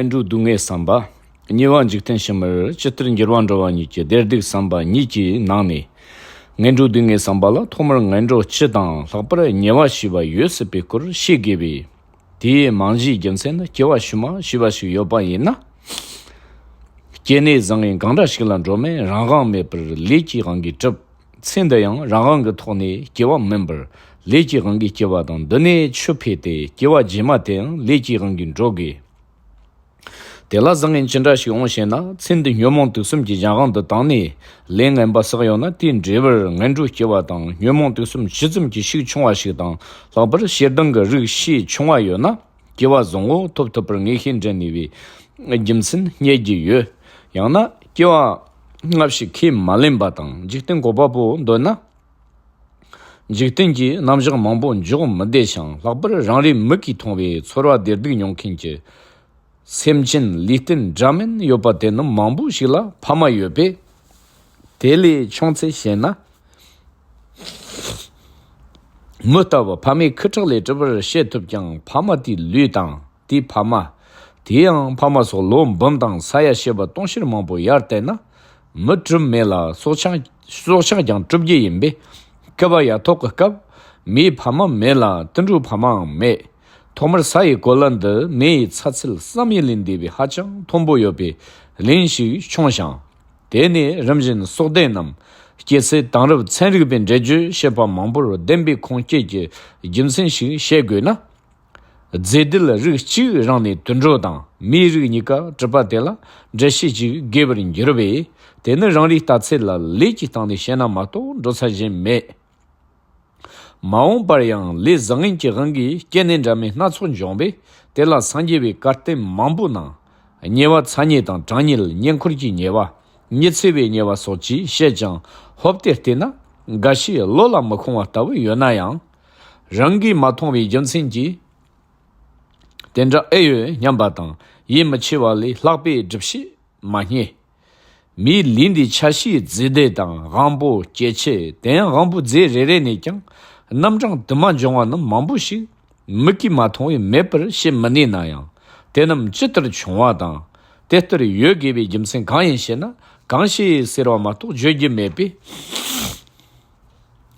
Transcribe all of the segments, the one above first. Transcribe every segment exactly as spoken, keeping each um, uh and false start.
ངན་འགྲོའི་སྡུག་བསྔལ་བསམ་པ། གཉིས་པ་འཇིག་རྟེན་ཕྱི་མར་ཇི་ལྟར་འགྱུར་བ་འགྲོ་བ་གཉིས་ཀྱི་བདེ་སྡུག་བསམ་པ་གཉིས་ཀྱི་ནང་ནས། ངན་འགྲོའི་སྡུག་བསྔལ་བསམ་པ་ལ་ཐོག་མར་ངན་འགྲོ་སྤྱི་དང་ལྷག་པར་ཉེས་པ་ཞེས་པ་ཡོད་སྲིད་པའི་སྐོར་བཤད་དགོས་པས། དེའི་རྨང་གཞིའི་རྒྱུ་མཚན་ནི་སྐྱེ་བ་ཕྱི་མ་ཞེས་པ་ཞིག་ཡོད་པ་ཡིན་ན། སྐྱེ་གནས་བཟང་ངན་གང་འདྲ་ཞིག་ལ་འགྲོ་མིན་རང་དབང་མེད་པར་ལས་ཀྱི་དབང་གིས་གྲུབ། ཚེ་འདི་ཡང་རང་དབང་གི་ཐོག་ནས་སྐྱེ་བ་མིན་པར་ལས་ཀྱི་དབང་གིས་སྐྱེ་བ་དང་། འདི་ནས་ཆུ་འཕེལ་ཏེ་སྐྱེ་བ་རྗེས་མ་དེའང་ལས་ཀྱི་དབང་གིས་འགྲོ་དགོས། དེ་ལ་བཟང་ངན་ཅི་འདྲ་ཞིག་འོང་ཞེ་ན། ཚེ་འདི་ཉོན་མོངས་དུག་གསུམ་གྱི་གཞན་དབང་དུ་བཏང་ནས་ལས་ངན་པ་བསགས་ཡོད་ན། དེའི་འབྲས་བུར་ངན་འགྲོར་སྐྱེ་བ་དང་། ཉོན་མོངས་དུག་གསུམ་ཇི་ཙམ་གྱིས་ཤུགས་ཆུང་བ་ཞིག་དང་། ལྷག་པར་ཞེ་སྡང་གི་རིགས་ཤས་ཆུང་བ་ཡོད་ན། སྐྱེ་བ་བཟང་བོ་ཐོབ་ཐུབ་པར་ངེས་ཤེས་འདྲེན་ནུས་པའི་རྒྱུ་མཚན་རྙེད་ཀྱི་ཡོད། ཡང་ན་སྐྱེ་བ་སྔ་ཕྱི་ཁས་མ་ལེན་པ་དང་། འཇིག་རྟེན་གོ་པ་པོ་འདོད་ན། འཇིག་རྟེན་གྱི་རྣམ་གཞག་མང་པོ་འཇོག་མི་བདེ་ཞིང་། ལྷག་པར་རང་རེའི་མིག་གིས་མཐོང་བའི་ཚོར་བ་བདེ་སྡུག་མྱོང་མཁན་གྱི་སེམས་ཅན་ལུས་རྟེན་འདྲ་མིན་ཡོད་པ་དེ་རྣམས་མང་པོ་ཞིག་ལ་ཕ་མ་ཡོད་པས། དེ་ལས་ཆུང་ཚེ་ཞེ་ན། མི་ལྟ་བུ་ཕ་མའི་ཁུ་ཁྲག་ལས་གྲུབ་པར་བཤད་ཐུབ་ཀྱང་། ཕ་མ་དེའི་ལུས་དང་། དེའི་ཕ་མ། དེའི་ཡང་ཕ་མ་སོགས་ལོ་འབུམ་དང་ས་ཡ་བྱེ་བ་དུང་ཕྱུར་མང་པོ་ཡར་བལྟས་ན། མི་གྲུབ་མེད་ལ་སྲོག་ཆགས། སྲོག་ཆགས་ཀྱང་གྲུབ་རྒྱུ་ཡིན་པས། བསྐལ་པ་ཡ་ཐོག་གི་སྐབས་མིའི་ཕ་མ་མེད་ལ་དུད་འགྲོའི་ཕ་མའང་མེད། ཐོག་མར་ས་ཡི་གོ་ལ་འདི་མེ་ཡི་ཚ་ཚད་བསམ་ཡས་ལས་འདས་པའི་ཧ་ཅང་མཐོན་པོ་ཡོད་པས་གླིང་ཞིག་ཆུང་ཞིང་། དེ་ནས་རིམ་བཞིན་སྲོག་ལྡན་རྣམས་སྐྱེ་ཚེ་དེང་རབས་ཚན་རིག་པས་འགྲེལ་བརྗོད་བྱེད་པ་མང་པོར་བདེན་པའི་ཁུངས་སྐྱེལ་གྱི་རྒྱུ་མཚན་ཞིག་བཤད་དགོས་ན། རྫས་དུད་རིགས་གཅིག་རང་ནས་དུད་འགྲོ་དང་མིའི་རིགས་གཉིས་ཀ་གྲུབ་པ་དེ་ལ་འགྲེལ་བཤད་ཅིག་དགོས་པར་འགྱུར་བས། དེ་ནི་རང་རེའི་ལྟ་ཚུལ་ལ་ལས་ཀྱི་སྟེང་ནས་བཤད་ན་མ་གཏོགས་འགྲོ་ས་གཞན་མེད། མ་འོངས་པར་ཡང་ལས་བཟང་ངན་གྱི་དབང་གིས་སྐྱེ་གནས་འདྲ་མིན་སྣ་ཚོགས་འབྱུང་བས། དེ་ལ་སངས་རྒྱས་པའི་བཀའ་བསྟན་མང་པོའི་ནང་། ཉེས་པ་ཚ་ཉེས་དང་གྲང་ཉེས། ཉེ་འཁོར་གྱི་ཉེས་པ། ཉི་ཚེ་བའི་ཉེས་པ་སོགས་ཀྱིས་བཤད་ཀྱང་། ཧོབ་སྟེ་བལྟས་ན་འགའ་ཞིག་བློ་ལ་མི་ཁོང་བ་ལྟ་བུ་ཡོད་ན་ཡང་། རང་གིས་མ་མཐོང་བའི་རྒྱུ་མཚན་གྱིས་དེ་འདྲ་ཨེ་ཡོད་སྙམ་པ་དང་། ཡིད་མི་ཆེས་པ་ལས་ལྷག་པའི་སྒྲུབ་བྱེད་མ་རྙེད། མིའི་ལུས་འདིའི་ཆ་ཤས་རྫས་སྡེ་དང་དབང་པོ་སྐྱེ་མཆེད། དེ་ཡང་དབང་པོའི་རྫས་རེ་རེ་ནས་ཀྱང་རྣམ་གྲངས་དུ་མ་འབྱུང་བ་རྣམས་མང་པོ་ཞིག་མིག་གིས་མ་མཐོང་བས་མེད་པར་བྱེད་མི་ནུས་ན་ཡང་། དེ་རྣམས་ཇི་ལྟར་བྱུང་བ་དང་། དེ་ལྟར་ཡོད་དགོས་པའི་རྒྱུ་མཚན་གང་ཡིན་ཞེ་ན། གང་ཞིག་ཟེར་བ་མ་གཏོགས་བརྗོད་རྒྱུ་མེད་པས།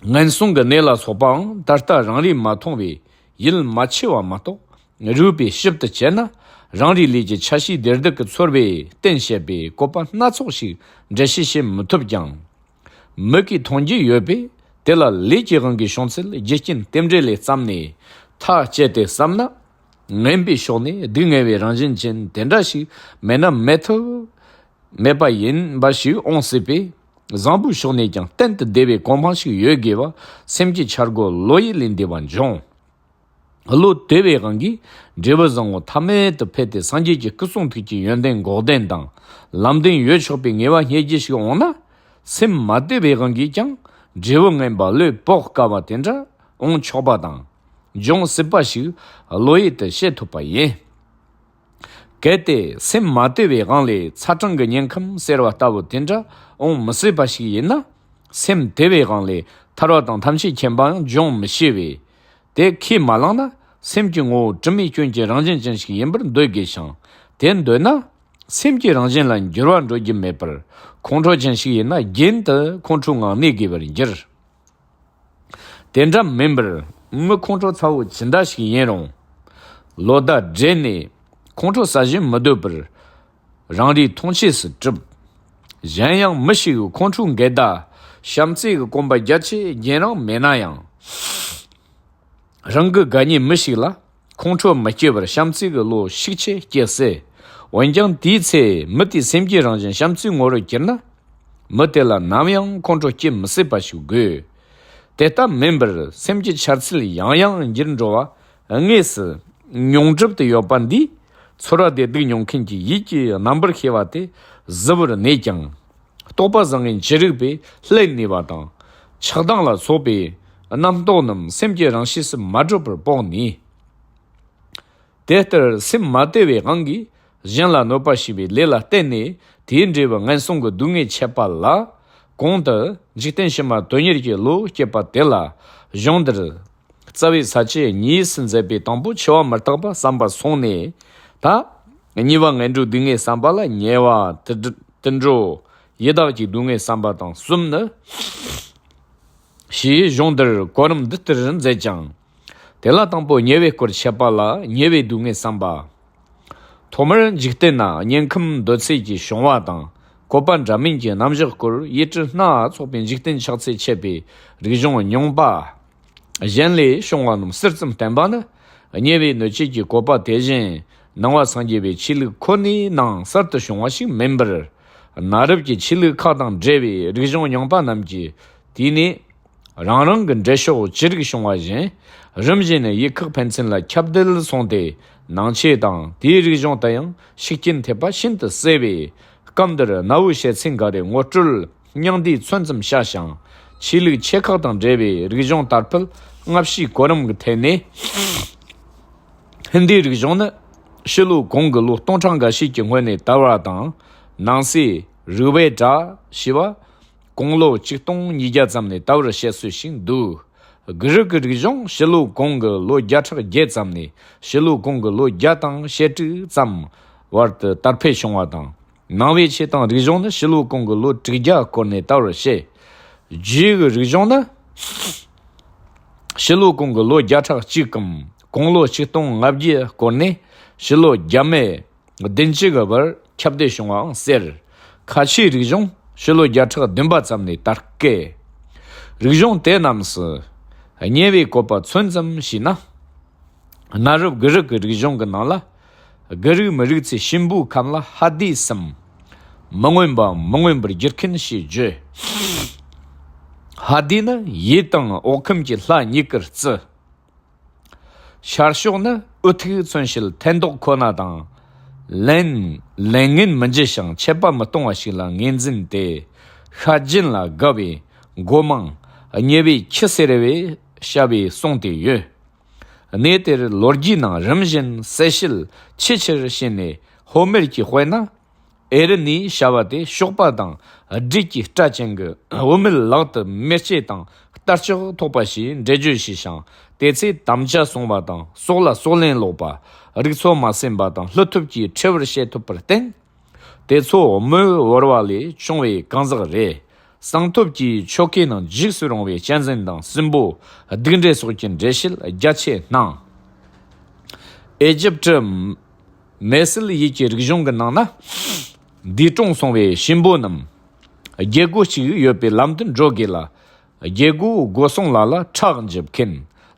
ངན་སོང་གི་གནས་ལ་སོགས་པའང་ད་ལྟ་རང་རེས་མ་མཐོང་བས་ཡིད་མ་ཆེས་པ་མ་གཏོགས། རིགས་པས་ཞིབ་ཏུ་དཔྱད་ན། རང་རེའི་ལུས་ཀྱི་ཆ་ཤས་བདེ་སྡུག་གི་ཚོར་བས་བསྟན་བཤད་པའི་བཀོད་པ་སྣ་ཚོགས་ཤིག་འགྲེལ་བཤད་བྱེད་མི་ཐུབ་ཀྱང་། མིག་གིས་མཐོང་རྒྱུ་ཡོད་པས། དེ་ལ་ལས་ཀྱི་དབང་གིས་བྱུང་ཚུལ་རྒྱུ་རྐྱེན་རྟེན་འབྲེལ་ལས་བརྩམས་ནས་ཐག་བཅད་དེ་བསམ་ན། ངན་པའི་ཕྱོགས་ནས་སྡུག་བསྔལ་བའི་རང་བཞིན་ཅན་དེ་འདྲ་ཞིག་མེད་ན་མེད་ཐབས་མེད་པ་ཡིན་པ་ཞིག་འོང་སྲིད་པས། བཟང་པོའི་ཕྱོགས་ནས་ཀྱང་གཏན་དུ་བདེ་བའི་གོ་འཕང་ཞིག་ཡོད་དགོས་པ་སེམས་ཀྱི་འཆར་སྒོ་བློ་ཡིས་ལས་འདས་པ་འབྱུང་། བློ་དེ་བའི་དབང་གིས་འབྲས་བུ་བཟང་པོ་ཐ་མལ་དུ་འཕེལ་ཏེ། སངས་རྒྱས་ཀྱི་སྐུ་གསུང་ཐུགས་ཀྱི་ཡོན་ཏན་འགོག་བདེན་དང་ལམ་བདེན་ཡོད་ཆོག་པའི་ངེས་པ་རྙེད་རྒྱུ་ཞིག་འོང་ན། སེམས་མ་དེ་བའི་དབང་གིས་ཀྱང་འབྲས་བུ་ངན་པ་བློས་དཔོག་དཀའ་བ་དེ་འདྲ་འོང་ཆོག་པ་དང་། འབྱུང་སྲིད་པ་ཞིག་བློ་ཡུལ་དུ་བྱེད་ཐུབ་པ་ཡིན། གལ་ཏེ་སེམས་མ་དེ་བའི་དབང་ལས་ཚ་གྲང་གི་དམྱལ་ཁམས་ཟེར་བ་ལྟ་བུ་དེ་འདྲ་འོང་མི་སྲིད་པ་ཞིག་ཡིན་ན། སེམས་དེ་བའི་དབང་ལས་ཐར་བ་དང་ཐམས་ཅད་མཁྱེན་པའང་འབྱུང་མི་ཤེས་པས། དེ་ཁས་མ་བླངས་ན། སེམས་ཀྱི་ངོ་བོ་དྲི་མའི་སྐྱོན་གྱི་རང་བཞིན་ཅན་ཞིག་ཡིན་པར་འདོད་དགོས་ཤིང་། དེ་འདོད་ན། སེམས་ཀྱི་རང་བཞིན་ལ་འགྱུར་བ་འགྲོ་རྒྱུ་མེད་པར། ཁོང་ཁྲོ་ཅན་ཞིག་ཡིན་ན་རྒྱུན་དུ་ཁོང་ཁྲོའི་ངང་གནས་དགོས་པར་འགྱུར། དེ་འདྲ་མིན་པར། མི་ཁོང་ཁྲོ་ཚ་བོ་ཇི་འདྲ་ཞིག་ཡིན་རུང་། ལོ་ཟླ་བགྲེས་ནས་ཁོང་ཁྲོ་ཟ་བཞིན་མི་སྡོད་པར། རང་རེའི་མཐོང་ཆོས་སུ་གྲུབ། གཞན་ཡང་མི་ཞིག་ཁོང་ཁྲོའི་འགལ་ཟླ་བྱམས་བརྩེ་གི་གོམ་པ་རྒྱ་ཆེ་རྒྱུན་རིང་མེད་ན་ཡང་། རང་གི་དགའ་ཉེ་མི་ཞིག་ལ་ཁོང་ཁྲོ་མི་སྐྱེ་བར་བྱམས་བརྩེ་གི་བློ་ཤུགས་ཆེ་སྐྱེ་སྲིད། འོན་ཀྱང་དེའི་ཚེ་མི་དེའི་སེམས་ཀྱི་རང་བཞིན་བྱམས་བརྩེའི་ངོ་བོར་གྱུར་ན། མི་དེ་ལ་ནམ་ཡང་ཁོང་ཁྲོ་སྐྱེ་མི་སྲིད་པ་ཞིག་དགོས། དེ་ལྟ་མིན་པར་སེམས་ཀྱི་འཆར་ཚུལ་ཡང་ཡང་འགྱུར་འགྲོ་བ་དངོས་སུ་མྱོང་གྲུབ་ཏུ་ཡོད་པ་འདིས། ཚོར་བ་བདེ་སྡུག་མྱོང་མཁན་གྱི་ཡིད་ཀྱི་རྣམ་པར་ཤེས་པ་དེ་གཟི་བོར་གནས་ཀྱང་། རྟོག་པ་བཟང་ངན་ཅི་རིགས་པས་ལྷད་ནུས་པ་དང་། ཆགས་སྡང་ལ་སོགས་པའི་རྣམ་རྟོག་རྣམས་སེམས་ཀྱི་རང་གཤིས་སུ་མ་གྲུབ་པར་དཔོག་ནས། དེ་ལྟར་སེམས་མ་དེ་བའི་དབང་གིས་གཞན་ལ་གནོད་པ་བྱས་པའི་ལས་ལ་བརྟེན་ནས། དེའི་འབྲས་བུ་ངན་སོང་གི་སྡུག་བསྔལ་འཆད་པ་ལ། གོང་དུ་འཇིག་རྟེན་ཕྱི་མ་དོན་གཉེར་གྱི་བློ་སྐྱེད་པ་དེ་ལ་གཞུང་འདིར། རྩ་བའི་ས་བཅད་གཉིས་སུ་མཛད་པའི་དང་པོ་འཆི་བ་མི་རྟག་པ་བསམ་པ་སོང་ནས། ད་ གཉིས་པ་ངན་འགྲོའི་སྡུག་བསྔལ་བསམ་པ་ལ་ཉེ་བ་དུད་དུད་འགྲོ་ཡི་དྭགས་ཀྱི་སྡུག་བསྔལ་བསམ་པ་དང་གསུམ་ནི། ཞེས་གཞུང་འདིར་གོ་རིམ་འདི་ལྟར་མཛད་ཅིང་། དེ་ལ་དང་པོ་ཉེ་བའི་སྐོར་འཆད་པ་ལ་ཉེ་བའི་སྡུག་བསྔལ་བསམ་པ། ཐོག་མར་འཇིག་རྟེན་ན་དམྱལ་ཁམས་འདོད་སྲེད་ཀྱི་བྱུང་བ་དང་བཀོད་པ་འདྲ་མིན་གྱི་རྣམ་གཞག་སྐོར་ཡིད་དྲན་སྣ་ཚོགས་པའི་འཇིག་རྟེན་ཆགས་ཚུལ་འཆད་པའི་རིག་གཞུང་རྙིང་པ། གཞན་ལས་བྱུང་བ་རྣམས་ཟུར་ཙམ་བསྟན་པ་ནི། དམྱལ་བའི་སྣོད་བཅུད་ཀྱི་བཀོད་པ་དེ་བཞིན་ནང་པ་སངས་རྒྱས་པའི་ཆོས་ལུགས་ཁོ་ནའི་ནང་གསར་དུ་བྱུང་བ་ཞིག་མིན་པར། གནའ་རབས་ཀྱི་ཆོས་ལུགས་ཁག་དང་འབྲེལ་བའི་རིག་གཞུང་རྙིང་པ་རྣམས་ཀྱི་དུས་ནས་རང་རང་གི་འགྲེལ་ཕྱོགས་ཅི་རིགས་བྱུང་བ་བཞིན། རིམ་བཞིན་ཡུལ་ཁག་ཕན་ཚུན་ལ་ཁྱབ་གདལ་སོང་སྟེ། ནང་ཆོས་དང་དེའི་རིག་གཞུང་དུ་ཡང་ཤུགས་རྐྱེན་ཐེབས་པ་ཤིན་ཏུ་གསལ་བས། སྐབས་འདིར་གནའ་བོའི་བཤད་ཚན་འགའ་རེ་ངོ་སྤྲོད་སྙིང་བསྡུས་ཚོད་ཙམ་བྱ་ཞིང་། ཆོས་ལུགས་ཆེ་ཁག་དང་འབྲེལ་བའི་རིག་གཞུང་དར་འཕེལ་སྔ་ཕྱིའི་གོ་རིམ་གྱི་ཐད་ནས། ཧིན་དིའི་རིག་གཞུང་ནི་ཕྱི་ལོ་གོང་གི་ལོ་སྟོང་ཕྲག་འགའ་ཤས་ཀྱི་སྔོན་ནས་དར་བ་དང་། ནང་གསེས་རུ་བེ་ཏྲ་ཞེས་པ་གོང་ལོ་ཆིག་སྟོང་ཉིས་བརྒྱ་ཙམ་ནས་དར་བར་བཤད་སྲོལ་ཞིག་འདུག་གྷི་རིག་གི་རིག་གཞུང་ཕྱི་ལོ་གོང་གི་ལོ་བརྒྱ་ཕྲག་བརྒྱད་ཙམ་ནས་ཕྱི་ལོ་གོང་གི་ལོ་བརྒྱ་དང་ཞེ་དྲུག་ཙམ་བར་དུ་དར་འཕེལ་བྱུང་བ་དང་། ནང་པའི་ཆོས་དང་རིག་གཞུང་ནི་ཕྱི་ལོ་གོང་གི་ལོ་དྲུག་བརྒྱ་སྐོར་ནས་དར་བར་བཤད། རྒྱུད་ཀྱི་རིག་གཞུང་ནི་ཕྱི་ལོ་གོང་གི་ལོ་བརྒྱ་ཕྲག་གཅིག་གམ་གོང་ལོ་ཆིག་སྟོང་ལྔ་བརྒྱ་སྐོར་ནས་ཕྱི་ལོ་རྒྱ་མི་བདུན་ཅུ་གི་བར་ཁྱབ་གདལ་བྱུང་བའང་ཟེར། ཁ་ཆེའི་རིག་གཞུང་ཕྱི་ལོ་བརྒྱ་ཕྲག་བདུན་པ་ཙམ་ནས་དར་སྐད། རིག་གཞུང་དེ་རྣམས་སུ་དམྱལ་བའི་བཀོད་པ་ཚོད་ཙམ་ཞུས་ན། གནའ་རབས་གྷི་རིག་གི་རིག་གཞུང་གི་ནང་ལ། གྷི་རིག་མི་རིགས་ཚོས་གཤིན་པོའི་ཁམས་ལ་ཧ་དི་གསུམ། མི་མངོན་པ་མི་མངོན་པར་འགྱུར་མཁན་ཞེས་བརྗོད། ཧ་དི་ནི་ཡུལ་དང་འོག་ཁམས་ཀྱི་ལྷ་གཉིས་ཀར་བརྩི། ཤར་ཕྱོགས་ནི་འུ་ཐུག་མཚོན་བྱེད་ཐེན་ཏོག་ཁོ་ན་དང་། ལན་ལན་ངན་མི་འཇུ་ཞིང་ཆད་པ་མི་གཏོང་བ་ཞིག་ལ་ངོས་འཛིན་ཏེ། ཤ་རྒྱུན་ལ་དགའ་བའི་མགོ་མང་དམྱལ་བའི་ཁྱི་ཟེར་བས་བྱ་བའི་གསུང་དེ་ཡོད། གནས་དེར་ལོ་རྒྱུས་ནང་རིམ་བཞིན་གསལ་བཤད་ཆེས་ཆེར་བྱས་ནས་ཧོ་མེར་གྱིས་དཔེར་ན། ཨེ་རི་ནི་བྱ་བ་དེ་གཤོག་པ་དང་སྦྲུལ་གྱི་སྐྲ་ཅན་གྱི་བུད་མེད་ལག་ཏུ་མེ་ལྕེ་དང་རྟ་ལྕག་ཐོགས་པ་ཞེས་འགྲེལ་བརྗོད་བྱས་ཤིང་། དེ་ཚེ་དམ་བཅའ་བསྲུང་བ་དང་སྲོག་ལ་སྲོག་ལན་སློག་པ། རིག་ཚོགས་མ་ཟིན་པ་དང་ལྷུན་སྟོབས་ཀྱིས་འཁྲི་བར་བྱེད་ཐུབ་པར་བརྟེན། དེ་ཚོ་མི་བོར་བ་ལས་བྱུང་བའི་གང་ཟག་རེད། གསང་ཐོབ་ཀྱི་ཆོ་གའི་ནང་འཇིགས་སུ་རུང་བའི་གཅན་གཟན་དང་སྲིན་པོ་སྡིག་འདྲེ་སོགས་ཀྱི་འགྲེལ་བཤད་རྒྱ་ཆེ་སྣང་། ཨེ་ཇིབ་ཀྲི་མེ་སིལ་ཡུལ་གྱི་རིག་གཞུང་གི་ནང་ན། འདས་གྲོངས་སོང་བའི་གཤིན་པོ་རྣམས་རྒྱལ་སྒོ་གཅིག་ཡོད་པའི་ལམ་དུ་འགྲོ་དགོས་ལ། རྒྱལ་སྒོའི་སྒོ་སྲུང་ལ་ལ་ཁྲག་འཇིབ་མཁན།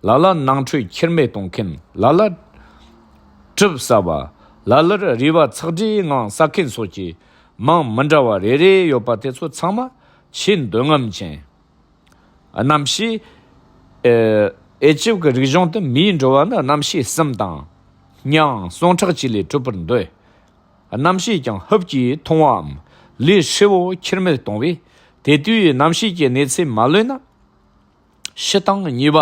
ལ་ལ་ནང་ཁྲོལ་ཁྱུར་མིད་གཏོང་མཁན། ལ་ལ་གྲིབ་ཟ་བ། ལ་ལར་རུས་པ་ཚག་སྒྲའི་ངང་ཟ་མཁན་སོགས་ཀྱི་མིང་མི་འདྲ་བ་རེ་རེ་ཡོད་པ་དེ་ཚོ་ཚང་མ་ཆེས་འདོད་རྔམ་ཅན། གནམ་གཤིས། ཨེ་ཨེ་ཅིབ་ཀྱི་རིག་གཞུང་དུ་མིའི་འགྲོ་བ་ནི་གནམ་གཤིས་གསུམ་དང་། སྙིང་ཟུངས་ཁྲག་བཅས་ལས་གྲུབ་པར་འདོད། གནམ་གཤིས་ཀྱང་ཧུབ་ཀྱིས་ཐུང་བའམ་ལས་ཧྲིལ་བོ་ཁྱུར་མིད་གཏོང་བས། དེ་དུས་གནམ་གཤིས་ཀྱི་གནས་ཚད་མ་ལོན་ན། ཕྱི་དང་ཉེས་པ་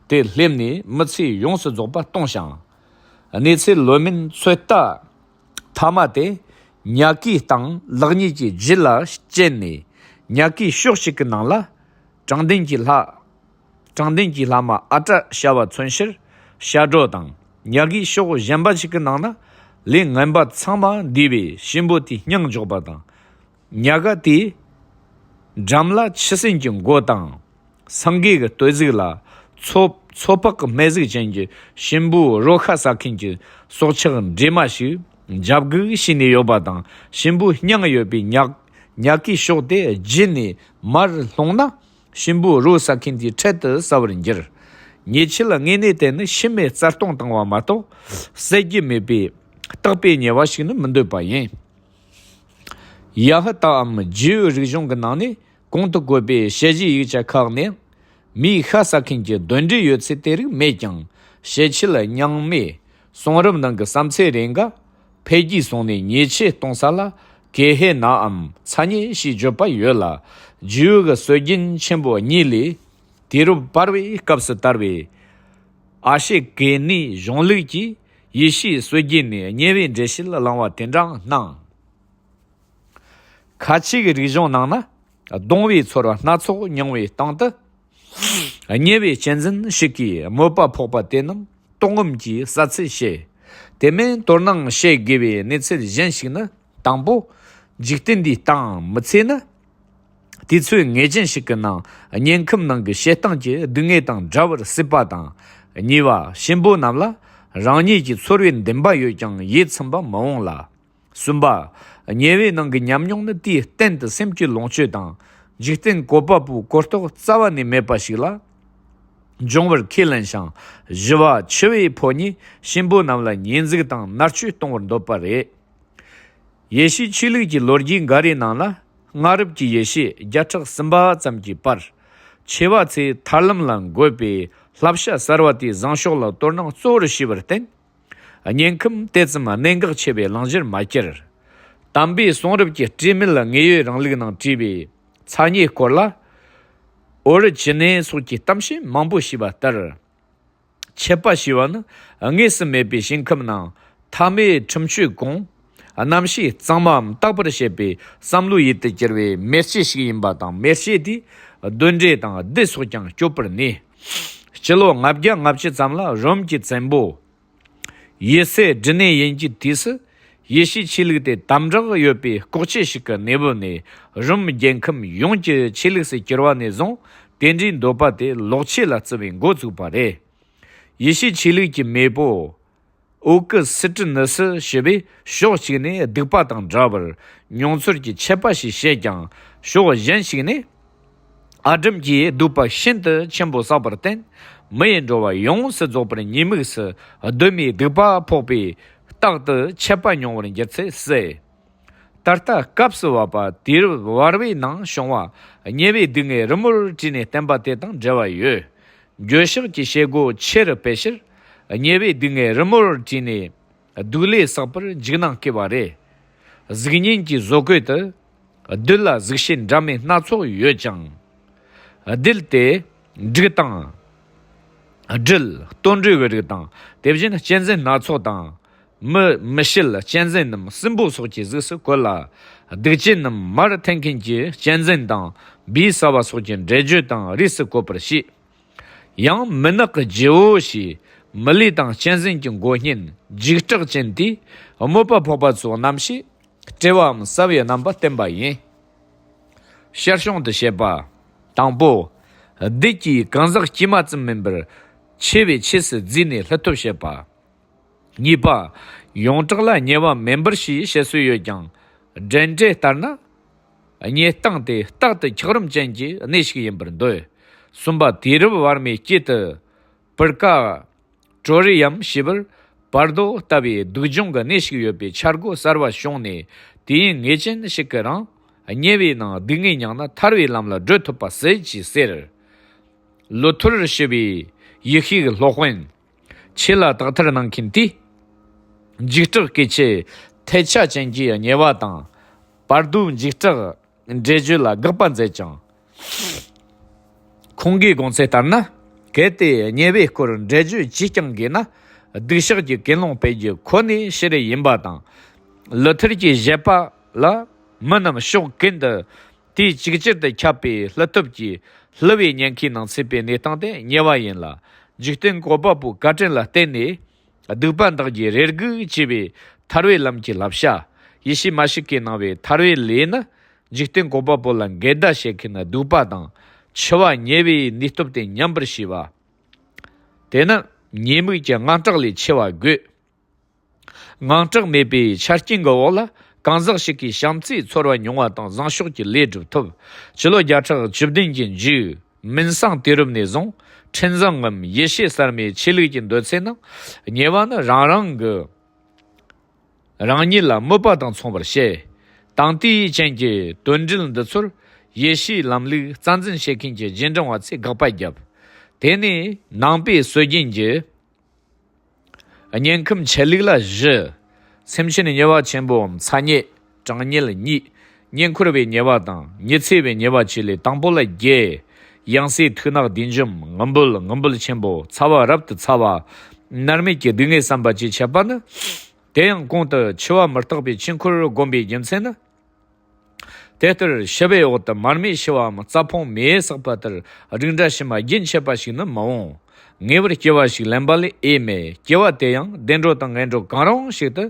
དེ་སླེབས་ནས་མི་ཚེ་ཡོངས་སུ་རྫོགས་པ་གཏོང་ཞིང་། གནས་ཚད་ལོན་མིན་ཚོད་ལྟ། ཐ་མ་དེ་ཉ་གིའི་སྟེང་ལག་གཉིས་ཀྱིས་རྒྱུད་ལ་བཅད་ནས། ཉ་གིའི་ཕྱོགས་གཅིག་གི་ནང་ལ་དྲང་བདེན་གྱི་ལྷ། དྲང་བདེན་གྱི་ལྷ་མ་ཨ་ཏྲ་བྱ་བ་མཚོན་ཕྱིར་བྱ་སྒྲོ་དང་། ཉ་གིའི་ཕྱོགས་གཞན་པ་ཞིག་གི་ནང་ན་ལས་ངན་པ་ཚང་མ་འདས་པའི་གཤིན་པོ་དེའི་སྙིང་འཇོག་པ་དང་། ཉ་ག་དེའི་འགྲམ་ལ་ཆུ་སྲིན་གྱི་མགོ་དང་། སེང་གེ་གི་སྟོད་གཟུགས་ལ་མཚོ་མཚོ་ཕག་གི་སྨད་གཟུགས་ཅན་གྱི་གཤིན་པོའི་རོ་ཁ་ཟ་མཁན་གྱི་སྲོག་ཆགས་འདྲེས་མ་ཞིག་འཇབ་རྒོལ་བྱས་ནས་ཡོད་པ་དང་། གཤིན་པོའི་སྙིང་ཡོད་པའི་ཉ་ཉ་གིའི་ཕྱོགས་དེ་བརྒྱུད་ནས་མར་ལྷུང་ན། གཤིན་པོའི་རོ་ཟ་མཁན་དེ་འཕྲལ་དུ་ཟ་བར་འགྱུར། ཉེས་ཆད་ལ་དངོས་གནས་དེ་ནི་ཤི་རྨས་རྩ་སྟོངས་བཏང་བ་མ་གཏོགས། བསལ་རྒྱུ་མེད་པའི་རྟག་པའི་ཉེས་པ་ཞིག་ནི་མི་འདོད་པ་ཡིན། ཡ་ཧུ་དཱའམ་རྒྱུའི་རིག་གཞུང་གི་ནང་ནས་གོང་དུ་བཀོད་པའི་དཔྱད་གཞིའི་ཡིག་ཆ་ཁག་ནས། མིའི་ཤ་ཟ་མཁན་གྱི་གདོན་འདྲེ་ཡོད་ཚུལ་དེ་རིགས་མེད་ཀྱང་། དཔྱད་ཆོས་རྙིང་མའི་གསུང་རབ་ནང་གི་བསམ་ཚུལ་རེ་འགའ་འཕེལ་རྒྱས་སོང་ནས་ཉེས་ཆད་གཏོང་ས་ལ་ཀེ་ཧེ་ནའམ་ཚ་ཉེ་ཞེས་བརྗོད་པ་ཡོད་ལ། རྒྱུའི་སྲོལ་རྒྱུན་ཆེན་པོ་གཉིས་ལས། དུས་རབས་བར་པའི་སྐབས་སུ་དར་བའི་ཨ་ཤེ་ཀེ་ནིའི་གཞུང་ལུགས་ཀྱིས་ཡེ་ཤུའི་སྲོལ་རྒྱུན་ནས་དམྱལ་བའི་འགྲེལ་བཤད་བླངས་པ་དེ་འདྲའང་སྣང་། ཁ་ཆེ་གི་རིག་གཞུང་ནང་ན། གདུང་བའི་ཚོར་བ་སྣ་ཚོགས་མྱོང་བའི་སྟེང་དུ། དམྱལ་བའི་གཅན་གཟན་ཞིག་གིས་དམོད་པ་ཕོག་པ་དེ་རྣམས་ལྟོགས་རྔམ་གྱིས་བསལ་ཚུལ་བཤད། དེ་མིན་དོ་སྣང་བྱེད་དགོས་པའི་གནས་ཚུལ་གཞན་ཞིག་ནི། དང་པོ། འཇིག་རྟེན་འདིའི་སྟེང་མི་ཚེ་ནི། དུས་ཚོད་ངེས་ཅན་ཞིག་གི་ནང་། དམྱལ་ཁམས་ནང་གི་བྱེད་སྟངས་ཀྱི་སྡུག་བསྔལ་དང་བྲལ་བར་སྲིད་པ་དང་། གཉིས་པ། གཤིན་པོ་རྣམས་ལ་རང་ཉིད་ཀྱི་ཚོར་བའི་འདུན་པ་ཡོད་ཀྱང་ཡིད་ཚིམ་པ་མི་འོང་ལ། གསུམ་པ། དམྱལ་བའི་ནང་གི་ཉམས་མྱོང་ནི་དུས་གཏན་དུ་སེམས་ཀྱི་ལོངས་སྤྱོད་དང་། འཇིག་རྟེན་བཀོད་པ་པོའི་གོ་རྟོགས་རྩ་བ་ནས་མེད་པ་ཞིག་ལ་འབྱུང་བར་ཁས་ལེན་ཞིང་། བཞི་པ། འཆི་བའི་ཕོ་ཉས་གཤིན་པོ་རྣམས་ལ་ཉེས་འཛུགས་དང་མནར་གཅོད་གཏོང་བར་འདོད་པ་རེད། ཡེ་ཤུའི་ཆོས་ལུགས་ཀྱི་ལོ་རྒྱུས་འགའ་རེའི་ནང་ལ། སྔ་རབས་ཀྱི་ཡེ་ཤུ་བརྒྱ་ཕྲག་གསུམ་པ་ཙམ་གྱི་བར། འཆི་བ་ཚེ་ཐར་ལམ་ལ་འགོད་པའི་བསླབ་བྱ་གསར་བ་དེའི་བཟང་ཕྱོགས་ལ་དོ་སྣང་གཙོ་བོར་བྱས་པར་བརྟེན། དམྱལ་ཁམས་དེ་ཙམ་གནད་འགག་ཆེ་བའི་གླེང་གཞིར་མ་གྱུར། དམ་པའི་གསུང་རབ་ཀྱི་སྤྲོས་མེད་དངོས་ཡོད་རིང་ལུགས་ནང་བྲིས་པའི་མཚན་ཉིད་སྐོར་ལ། ཨོ་རི་ཇི་ནེ་སོགས་ཀྱིས་གཏམ་བཤད་མང་པོ་བྱས་པ་ལྟར། འཆི་བ་ཞེས་པ་ནི་དངོས་སུ་མེད་པའི་ཞིང་ཁམས་ནང་ཐ་མའི་ཁྲིམས་གཅོད་གོང་། རྣམ་ཤེས་གཙང་མའམ་དག་པར་བྱེད་པའི་བསམ་བློའི་ཡུལ་དུ་གྱུར་བའི་མེ་ལྕེ་ཞིག་ཡིན་པ་དང་། མེ་ལྕེ་དེས་གདོན་འདྲེ་དང་བདུད་སོགས་ཀྱང་སྐྱོབ་པར་ནུས། སྤྱི་ལོ་ལྔ་བརྒྱ་ལྔ་བཅུ་ཙམ་ལ་རོམ་གྱི་བཙན་པོ་ཡེ་སེ་དྲི་ནེ་ཡིན་གྱི་དུས་སུ། ཡེ་ཤུའི་ཆོས་ལུགས་དེ་དམ་དྲག་ཡོད་པའི་ལྐོག་ཆོས་ཤིག་གི་གནས་བབ་ནས། རོམ་རྒྱལ་ཁམས་ཡོངས་ཀྱི་ཆོས་ལུགས་སུ་གྱུར་བ་ནས་བཟུང་། དེ་འདྲའི་འདོད་པ་དེ་ལོག་ཆོས་ལ་བརྩི་བའི་འགོ་བཙུགས་པ་རེད། ཡེ་ཤུའི་ཆོས་ལུགས་ཀྱི་མེས་པོ་ཨོ་ཀུ་སི་ཏི་ནུ་སི་ཞེས་པས་ཕྱོགས་གཅིག་ནས་སྡིག་པ་དང་བྲལ་བར་མྱོང་ཚོར་གྱི་ཆད་པ་ཞིག་བྱེད་ཀྱང་། ཕྱོགས་གཞན་ཞིག་ནས་ཨ་དྲམ་གྱིས་སྡིག་པ་ཤིན་ཏུ་ཆེན་པོ་བསགས་པར་བརྟེན། མི་ཡི་འགྲོ་བ་ཡོངས་སུ་རྫོགས་པར་ཉེས་དམིགས་སུ་གདོད་མའི་སྡིག་པ་ཕོག་པས། རྟག་ཏུ་ཆད་པ་མྱོང་བར་འགྱུར་ཚུལ་གསལ། ད་ལྟ་སྐབས་སུ་བབ་པ་དུས་རབས་བར་བའི་ནང་བྱུང་བ་དམྱལ་བའི་སྡུག་བསྔལ་རི་མོར་བྲིས་ནས་བསྟན་པ་དེ་དང་འབྲེལ་བ་ཡོད། འགྱོད་བཤགས་ཀྱི་བྱེད་སྒོ་ཆེ་རུ་སྤེལ་ཕྱིར། དམྱལ་བའི་སྡུག་བསྔལ་རི་མོར་བྲིས་ནས་སྡུག་ལས་བསགས་པར་འཇིགས་སྣང་སྐྱེ་བ་རེད། གཟུགས་བརྙན་གྱི་བཟོ་བཀོད་དུ། བདུད་ལ་གཟུགས་བྱད་འདྲ་མིན་སྣ་ཚོགས་ཡོད་ཅིང་། བདུད་དེ་འབྲུག་དང་། སྦྲུལ། དུད་འགྲོའི་རིགས་དང་། དེ་བཞིན་གཅན་གཟན་སྣ་ཚོགས་དང་། མི་མི་བྱེད་གཅན་གཟན་ནམ་སྲིན་པོ་སོགས་ཀྱི་གཟུགས་སུ་བཀོད་ལ། སྡིག་ཅན་ནམ་མར་འཐེན་མཁན་གྱི་གཅན་གཟན་དང་། བིའི་ས་བ་སོགས་ཀྱི་འདྲེ་རྒྱུད་དང་རིས་སུ་བཀོད་པར་བྱས། ཡང་མུན་ནག་གི་རྗེ་བོ་ཞེས་མི་ལུས་དང་གཅན་གཟན་གྱི་མགོ་བརྙན་འཇིགས་སྐྲག་ཅན་དེས་དམོད་པ་ཕོག་པ་ཚོ་རྣམ་ཤེས་བཀྲེ་བའམ་གསལ་བའི་རྣམ་པ་བསྟན་པ་ཡིན། ཞར་བྱུང་དུ་བཤད་པ། དང་པོ། བདུད་ཀྱིས་གང་ཟག་དཀྱུས་མ་ཙམ་མིན་པར་འཆི་བའི་ཆོས་སུ་བརྫུས་ནས་བསླུ་ཐབས་བྱེད་པ། གཉིས་པ། ཡོངས་གྲགས་ལ་དམྱལ་བ་མེད་པར་ཞེས་བཤད་སྲོལ་ཡོད་ཀྱང་། འགྲན་འགྲེལ་ལྟར་ན། དམྱལ་སྟེང་དེ་རྟག་ཏུ་འཁྱགས་རོམ་ཅན་གྱི་གནས་ཤིག་ཡིན་པར་འདོད། གསུམ་པ། དུས་རབས་བར་མའི་དཀྱིལ་དུ། པུར་ཀ་ཀྲོ་རི་ཡམ་ཞེས་པར་བར་དོ་ལྟ་བུའི་སྡུག་སྦྱོང་གི་གནས་ཤིག་ཡོད་པའི་འཆར་སྒོ་གསར་བ་བྱུང་ནས། དུས་ཡུན་ངེས་ཅན་ཞིག་གི་རིང་དམྱལ་བའི་ནང་སྡུག་བསྔལ་མྱངས་ན་ཐར་བའི་ལམ་ལ་བགྲོད་ཐུབ་པ་ཟེར་གྱིས་ཟེར། ལོ་ཐུར་ཞེས་པའི་ཡེ་ཤུའི་སློབ་དཔོན་ཆོས་ལ་དག་ཐེར་གནང་མཁན་དེས། འཇིགས་སྐྲག་སྐད་ཆའི་ཐལ་ཆ་ཅན་གྱི་དམྱལ་བ་དང་། བར་དོའི་འཇིགས་སྐྲག་འགྲེལ་བརྗོད་ལ་དགག་པ་མཛད་ཅིང་། ཁོང་གི་དགོངས་ཚུལ་ལྟར་ན། གལ་ཏེ་དམྱལ་བའི་སྐོར་འགྲེལ་བརྗོད་ཅིས་ཀྱང་དགོས་ན། སྡིག་བཤགས་ཀྱི་ཀུན་སློང་སྤེལ་རྒྱུ་ཁོ་ནའི་ཕྱིར་ཡིན་པ་དང་། ལོ་ཐུར་གྱི་བཞེད་པ་ལ། མི་རྣམས་ཕྱོགས་ཀུན་ཏུ་དུས་གཅིག་གྱུར་དུ་ཁྱབ་པའི་བསླུ་ཐབས་ཀྱིས་བསླུ་བའི་ཉེན་ཁའི་ནང་ཚུད་པའི་གནས་སྟངས་དེ་དམྱལ་བ་ཡིན་ལ། འཇིག་རྟེན་བཀོད་པ་པོའི་བཀའ་དྲིན་ལ་བརྟེན་ནས། སྡིག་པ་འདག་རྒྱུའི་རེ་སྒུག་ཅེས་པའི་ཐར་བའི་ལམ་གྱི་བསླབ་བྱ། ཡེ་ཤུ་མ་ཤི་ཀའི་གནང་བའི་ཐར་བའི་ལས་ནི། འཇིག་རྟེན་བཀོད་པ་པོ་ལ་འགལ་ཟླ་བྱེད་མཁན་སྡིག་པ་དང་། འཆི་བ་དམྱལ་བའི་ནུས་སྟོབས་དེ་ཉམས་པར་བྱས་པ། དེ་ནི་ཉེས་དམིགས་ཀྱི་དངངས་སྐྲག་ལས་འཆི་བ་དགོས། དངངས་སྐྲག་མེད་པའི་ཆ་རྐྱེན་གྱི་འོག་ལ། གང་ཟག་ཞིག་གིས་བྱམས་བརྩེའི་ཚོར་བ་མྱོང་བ་དང་བཟང་ཕྱོགས་ཀྱི་ལས་སྒྲུབ་ཐུབ། ཕྱི་ལོ་བརྒྱ་ཕྲག་བཅུ་བདུན་གྱི་མཇུག་མུན་སེལ་དུས་རབས་ནས་བཟུང་། འཕྲིན་བཟང་ངམ་ཡེ་ཤུ་གསར་མའི་ཆོས་ལུགས་ཀྱི་འདོད་ཚུལ་ནང་། དམྱལ་བ་ནི་རང་རང་གི་རང་ཉིད་ལ་དམོད་པ་དང་མཚུངས་པར་བཤད། དེང་དུས་ཅན་གྱི་དོན་འགྲེལ་འདི་ཚོར་ཡེ་ཤུའི་ལམ་ལུགས་རྩ་འཛིན་བྱེད་མཁན་གྱི་རྗེས་འབྲང་བ་ཚོས་དགག་པ་བརྒྱབ། དེ་ནས་ནང་པའི་སྲོལ་རྒྱུན་གྱི་དམྱལ་ཁམས་ཆོས་ལུགས་ལ་བཞི། སེམས་ཅན་དམྱལ་བ་ཆེན་པོའམ་ཚ་དམྱལ། གྲང་དམྱལ་གཉིས། བསྙེན་འཁོར་བའི་དམྱལ་བ་དང་ཉི་ཚེ་བའི་དམྱལ་བ་བཅས་ལས། དང་པོ་ལ་བརྒྱད། ཡང་སོས་ཐུག་ནག་བདུད་འཇོམས། ངུ་འབོད། ངུ་འབོད་ཆེན་པོ། ཚ་བ་རབ་ཏུ་ཚ་བ། མནར་མེད་ཀྱི་སྡུག་བསྔལ་བསམ་པ་བཅས་འཆད་པ་ནི། དེ་ཡང་གོང་དུ་འཆི་བ་མི་རྟག་པའི་དཀྱིལ་འཁོར་བསྒོམ་པའི་རྒྱུ་མཚན་ནི། དེ་ལྟར་ཤི་བའི་འོག་ཏུ་མར་མེ་ཤི་བའམ་རྩྭ་ཕུང་མེ་ཡིས་ཟག་པ་ལྟར་རིགས་འདྲ་ཕྱི་མ་རྒྱུན་ཆད་པ་ཞིག་ནི་མི་འོང་ ངེས་པར་སྐྱེ་བ་ཞིག་ལེན་པ་ལས་འོས་མེད། སྐྱེ་བ་དེ་ཡང་བདེ་འགྲོ་དང་ངན་འགྲོ་གང་རུང་ཞིག་ཏུ་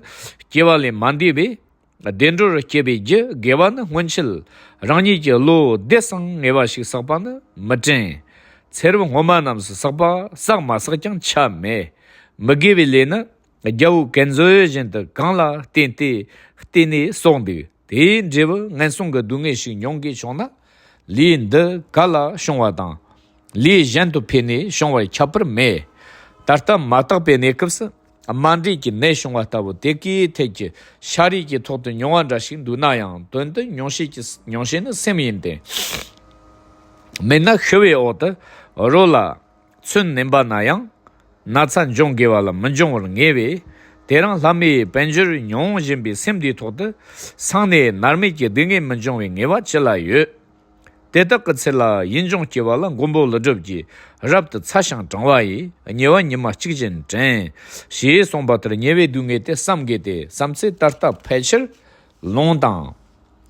སྐྱེ་བ་ལས་མ་འདས་པས། བདེ་འགྲོར་སྐྱེ་བའི་རྒྱུ་དགེ་བ་ནི་སྔོན་ཆད་རང་ཉིད་ཀྱིས་བློ་བདེ་སང་ངེས་པ་ཞིག་བསགས་པ་ནི་མི་དྲན། ཚེ་རབས་སྔོན་མ་རྣམས་སུ་བསགས་པ་བསགས་མ་བསགས་ཀྱང་ཆ་མེད། མི་དགེ་བའི་ལས་ནི། རྒྱལ་པོ་གན་མཛོད་བཞིན་དུ་གང་ལ་བརྟེན་ཏེ་བརྟེན་ནས་གསོག་འདུག་དེའི་འབྲས་བུ་ངན་སོང་གི་སྡུག་བསྔལ་ཞིག་མྱོང་དགོས་བྱུང་ན། ལས་འདི་ག་ལ་བྱུང་བ་དང་། ལས་གཞན་དུ་འཕེལ་ནས་བྱུང་བར་ཁྱབ་པར་མེད། ད་ལྟ་མ་དག་པའི་གནས་སྐབས་སུ་རྨ་འབྲས་ཀྱི་ནད་བྱུང་བ་ལྟ་བུ་དེ་གའི་ཐད་ཀྱི་ཤ་རུས་ཀྱི་ཐོག་ཏུ་མྱོང་བ་འདྲ་ཞིག་འདུག་ན་ཡང་དོན་དུ་མྱོང་བྱེད་ཀྱི་མྱོང་བྱེད་ནི་སེམས་ཡིན་ཏེ། མེད་ན་ཤི་བའི་འོག་ཏུ་རོ་ལ། ཚོད་ནེམ་པ་ན་ཡང་ན་ཚ་འབྱུང་དགོས་པ་ལ་མི་འབྱུང་བར་ངེས་པས། དེ་རིང་ལྷ་མིའི་དཔལ་འབྱོར་མྱོང་བཞིན་པའི་སེམས་འདིའི་ཐོག་ཏུ་སང་ནས་མནར་མེད་ཀྱི་སྡུག་བསྔལ་མི་འབྱུང་བའི་ངེས་པ་ཅི་ལ་ཡོད། དེ་དག་གི་ཚེ་ལ་ཡིད་འབྱུང་སྐྱེ་བ་ལ་མགོན་པོ་ཀླུ་སྒྲུབ་ཀྱིས་རབ་ཏུ་ཚ་ཞིང་གྲང་བ་ཡིས་ཉེ་བ་ཉི་མ་གཅིག་བཞིན་དྲན། ཞེས་གསུངས་པ་ལྟར་ཉེ་བའི་སྡུག་བསྔལ་དེ་བསམ་དགོས་ཏེ་བསམ་ཚེ་ད་ལྟ་ཕལ་ཆེར་ལོང་དང་།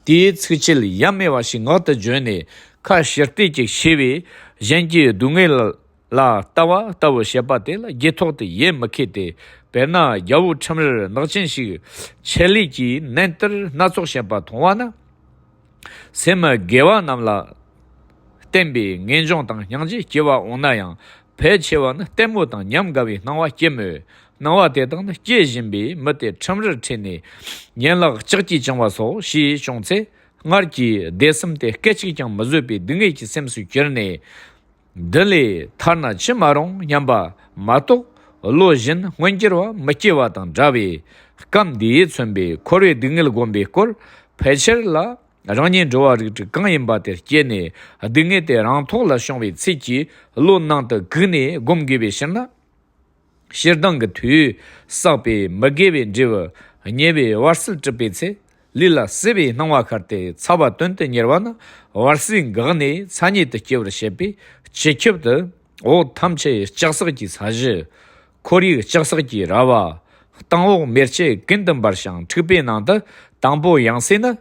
དེའི་ཚིགས་བཅད་ཡ་མེད་པ་ཞིག་ངག་ཏུ་བརྗོད་ནས་ཁ་ཕྱིར་བལྟས་ཀྱི་ཤེས་པས་གཞན་གྱི་སྡུག་བསྔལ་ལ་ལྟ་བ་ལྟ་བུ་བྱེད་པ་དེ་ལ་རྒྱུད་ཐོག་ཏུ་ཡིད་མི་ཁེལ་ཏེ། དཔེར་ན་རྒྱལ་པོ་ཁྲིམས་རར་ནག་ཅན་ཞིག་ཆེད་ལས་ཀྱིས་ནན་ཏུར་སྣ་ཚོགས་བྱེད་པ་མཐོང་བ་ན། སེམས་དགེ་བ་རྣམས་ལ་བརྟེན་པའི་ངེས་འབྱུང་དང་སྙིང་རྗེ་སྐྱེ་བ་འོང་ན་ཡང་། ཕལ་ཆེ་བ་ནི་ལྟད་མོ་དང་ཉམས་དགའ་བའི་སྣང་བ་སྐྱེ་མོད། སྣང་བ་དེ་དག་ནི་སྐྱེ་བཞིན་པའི་མི་དེ་ཁྲིམས་རར་ཁྲིད་ནས་ཡན་ལག་ལྕགས་ཀྱིས་བཅིངས་པ་སོགས་ཞེས་བྱུང་ཚེ། སྔར་གྱི་སྡེ་གསུམ་དེ་སྐད་ཅིག་ཀྱང་མི་བཟོད་པའི་སྡུག་བསྔལ་གྱི་སེམས་སུ་གྱུར་ནས། འདི་ལས་ཐར་ན་ཅི་མ་རུང་སྙམ་པ་མ་གཏོགས། བློ་གཞན་མངོན་གྱུར་བ་མི་སྐྱེ་བ་དང་འདྲ་བས། སྐབས་འདིས་མཚོན་པའི་འཁོར་བའི་སྡུག་བསྔལ་བསྒོམ་པའི་སྐོར་ཕལ་ཆེར་ལ། རང་ཉིད་འགྲོ་བ་རིགས་དྲུག་གང་ཡིན་པ་དེར་སྐྱེས་ནས་སྡུག་བསྔལ་དེ་རང་ཐོག་ལ་བྱུང་བའི་ཚུལ་གྱིས་བློ་ནང་དུ་བསྒུགས་ནས་སྒོམ་དགོས་པའི་ཕྱིར་ན། ཕྱིར་ལྡང་གི་དུས་བསགས་པའི་མི་དགེ་བའི་འབྲས་བུ་ཉེ་བའི་བར་སྲིད་གྲུབ་པའི་ཚེ། ལུས་ལ་བསིལ་བའི་སྣང་བ་ཤར་ཏེ་ཚ་བ་དོན་དུ་གཉེར་བ་ནི་བར་སྲིད་འགགས་ནས་ཚ་ཉིད་དུ་སྐྱེ་བར་བྱེད་པས། སྤྱི་ཁྱབ་ཏུ་འོག་ཐམས་ཅད་ལྕགས་སྲེག་གི་ས་གཞི། ཁོར་ཡུག་ལྕགས་སྲེག་གི་ར་བ། སྟེང་འོག་མེ་ལྕེ་ཀུན་ཏུ་འབར་ཞིང་འཁྲིག་པའི་ནང་དུ་དང་པོ་ཡང་སྲིད་ནི།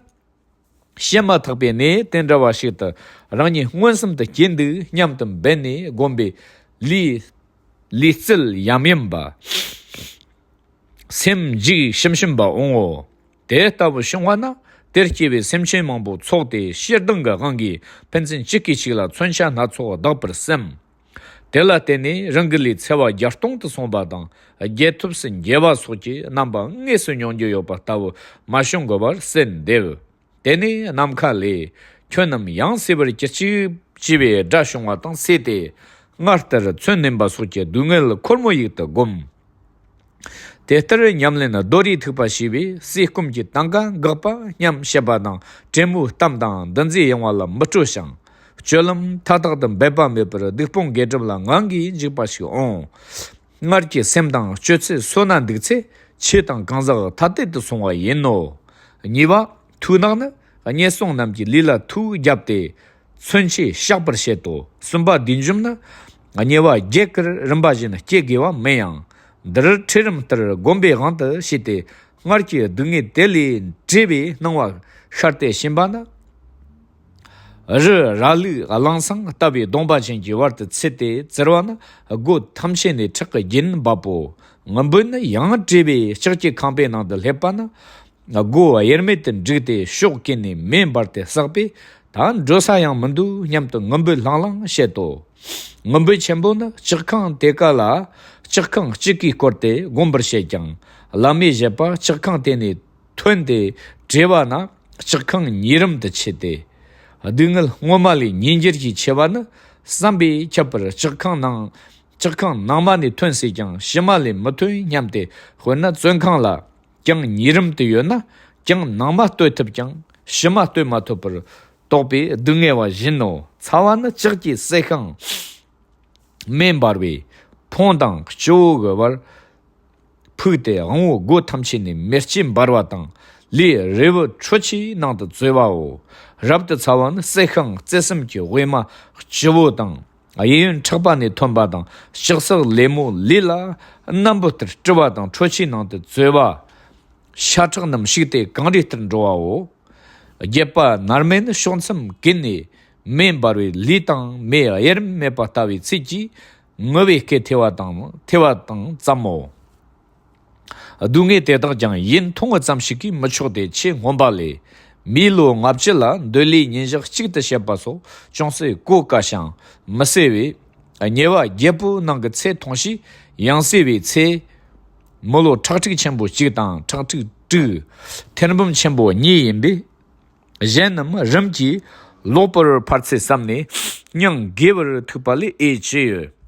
བྱེད་མ་ཐག་པའི་གནས་དེ་འདྲ་བ་ཞིག་ཏུ་རང་ཉིད་མངོན་སུམ་དུ་སྐྱེས་འདུག་སྙམ་དུ་འབད་ནས་བསྒོམས་པས། ལུས་ལུས་རྩལ་ཡམ་ཡམ་པ། སེམས་འཇིགས་ཞུམ་ཞུམ་པ་འོང་ངོ་། དེ་ལྟ་བུ་བྱུང་བ་ན་དེར་སྐྱེ་བའི་སེམས་ཅན་མང་པོ་ཚོགས་ཏེ་ཕྱིར་ལྡང་གི་དབང་གིས་ཕན་ཚུན་གཅིག་གིས་གཅིག་ལ་མཚོན་ཆ་སྣ་ཚོགས་གདགས་པར་སེམས། དེ་ལ་བརྟེན་ནས་རང་གི་ལུས་ཚེ་བ་བརྒྱ་སྟོང་དུ་སོང་བ་དང་རྒྱལ་ཐོབ་སུ་འགྱེལ་བ་སོགས་ཀྱི་རྣམ་པ་དངོས་སུ་མྱོང་རྒྱུ་ཡོད་པ་ལྟ་བུ་མ་བྱུང་དགོས་པར་གསལ་འདེབས། དེ་ནས་ནམ་མཁའ་ལས། ཁྱོད་རྣམས་ཡང་གསོས་པར་གྱུར་ཅིག་ཅེས་པའི་སྒྲ་བྱུང་བ་དང་སྲས་དེ། སྔར་ལྟར་ཚོད་ནེམ་པ་སོགས་ཀྱི་སྡུག་བསྔལ་འཁོར་མོ་ཡིག་ཏུ་བསྒོམ། དེ་ལྟར་ཉམས་ལེན་རྡོ་རིང་ཐུག་པ་བྱས་པས་སྲས་སྐོམ་གྱི་དང་ག་འགགས་པ་སྙམ་བྱེད་པ་དང་བྲན་མོའི་གཏམ་དང་འདུ་འཛིའི་གཡེང་བ་ལ་མི་སྤྲོ་ཞིང་། སྤྱོད་ལམ་མཐའ་དག་ཏུ་འབད་པ་མེད་པར་སྡིག་སྤོང་དགེ་སྒྲུབ་ལ་ངང་གིས་འཇུག་པ་ཞིག་འོང་། སྔར་གྱི་སེམས་དང་སྤྱོད་ཚུལ་སོ་ན་འདུག་ཚེ་ཆོས་དང་གང་ཟག་ཐ་དད་དུ་སོང་བ་ཡིན་ནོ། གཉིས་པ། ཐུགས་ནག་ནི་གཉེན་སྲུང་རྣམས་ཀྱིས་ལུས་ལ་ཐུགས་བརྒྱབ་སྟེ་མཚོན་ཆས་གཤགས་པར་བྱེད་དོ། གསུམ་པ། བསྡུས་འཇོམས་ནི་གཉེན་པ་བརྒྱད་ཀར་རིམ་པ་བཞིན་སྐྱེ་དགོས་པ་མིན་ཡང་། འདིར་ཁྲིད་རིམ་ལྟར་བསྒོམ་པའི་དབང་དུ་བྱས་ཏེ་སྔར་གྱི་སྡུག་བསྔལ་དེ་ལས་བྲལ་བའི་སྣང་བ་ཤར་ཏེ་ཕྱིན་པ་ན། རི་ར་ལུག་གླང་སེང་ལྟ་བུའི་གདོང་པ་ཅན་གྱི་བར་དུ་ཚུད་དེ་བཙིར་བ་ན་སྒོ་ཐམས་ཅད་ནས་ཁྲག་གི་རྒྱུན་འབབ་བོ། ངུ་འབོད་ནི་ཡང་བྲལ་བའི་ལྕགས་ཀྱི་ཁང་པའི་ནང་དུ་སླེབས་པ་ན། སྒོ་དབྱེར་མེད་དུ་འགྲིག་སྟེ་ཕྱོགས་ཀུན་ནས་མེ་འབར་ཏེ་བསྲེགས་པས། ད་འགྲོ་ས་ཡང་མི་འདུག་སྙམ་དུ་ངུ་འབོད་ལྷང་ལྷང་བྱེད་དོ། ངུ་འབོད་ཆེན་པོ་ནི་ལྕགས་ཁང་དེ་ཀ་ལ་ལྕགས་ཁང་གཅིག་གིས་བསྐོར་ཏེ་བསྒོམ་པར་བྱེད་ཀྱང་། བླ་མས་བཞེད་པ་ལྕགས་ཁང་དེ་ནས་ཐོན་ཏེ་བྲོས་པ་ན་ལྕགས་ཁང་གཉིས་རིམ་དུ་ཆད་དེ། སྡུག་བསྔལ་སྔོན་མ་ལས་ཉིས་འགྱུར་གྱིས་ཆེ་བ་ནི་བསམ་པས་ཁྱབ་པར་ལྕགས་ཁང་ནང་ལྕགས་ཁང་ནང་མ་ནས་ཐོན་སྲིད་ཀྱང་ཕྱི་མ་ལས་མི་ཐོན་སྙམ་སྟེ། དཔེར་ན་བཙོན་ཁང་ལ་གྱང་གཉིས་རིམ་དུ་ཡོད་ན་གྱང་ནང་མ་སྟོད་ཐུབ་ཀྱང་ཕྱི་མ་སྟོད་མ་ཐུབ་པར་དོགས་པའི་སྡུག་བསྔལ་བ་བཞིན་ནོ། ཚ་བ་ནི་ལྕགས་ཀྱི་བསྲེགས་ཤིང་། མེ་འབར་བས་འཕོངས་དང་སྤྱི་བོ་གི་བར་ཕུག་སྟེ་དབང་པོ་སྒོ་ཐམས་ཅད་ནས་མེ་ལྕེ་འབར་བ་དང་ལུས་རིལ་བུ་ཁྲོ་ཆུའི་ནང་དུ་རྩོལ་བའོ། རབ་ཏུ་ཚ་བ་ནི་བསྲེགས་ཤིང་རྩེ་གསུམ་གྱི་དབུས་མ་སྤྱི་བོ་དང་གཡས་གཡོན་ཕྲག་པ་ནས་ཐོན་པ་དང་ལྕགས་སྲེག་ལེབ་མོ་ལུས་ལ་སྣམ་བུ་ལྟར་བཀྲུ་བ་དང་ཁྲོ་ཆུའི་ནང་དུ་རྩོལ་བ། ཤ་ཁྲག་རྣམས་བཤིག་སྟེ་གངས་རི་ལྟར་འགྲོ་བའོ། རྒྱུད་པ་མནར་མེད་ནི་ཕྱོགས་མཚམས་ཀུན་ནས་མེ་འབར་བའི་ལུས་དང་མེ་དབྱེར་མེད་པ་ལྟ་བུའི་ཚུལ་གྱིས་ ངུ་བའི་སྐད་ཐོས་པ་དང་ཐོས་པ་དང་ཙམ་མོ། སྡུག་བསྔལ་དེ་དག་ཀྱང་ཡིད་མཐོང་བ་ཙམ་ཞིག་གིས་མི་ཆོག་སྟེ། ཆེས་སྔོན་པ་ལས་མིའི་ལོ་ལྔ་བཅུ་ལ་འདོད་ལུས་ཉིན་ཞག་གཅིག་ཏུ་བྱེད་པ་སོགས་ཅུང་ཟད་གོ་དཀའ་ཞིང་མི་གསལ་བས། ཉེ་བ་བརྒྱད་པོའི་ནང་གི་ཚེ་ཐུང་ཤོས་ཡང་སྲིད་པའི་ཚེ། མི་ལོ་ཁྲག་ཁྲིག་ཆེན་པོ་གཅིག་དང་ཁྲག་ཁྲིག་དྲུག་ཐེར་འབུམ་ཆེན་པོ་གཉིས་ཡིན་པས། གཞན་རྣམས་རིམ་གྱིས་ལོག་པར་འཕར་ཚུལ་བསམས་ནས་སྙིང་དགེ་བར་ཐུག་པ་ལས་ཨེ་ཅི་ཡོད།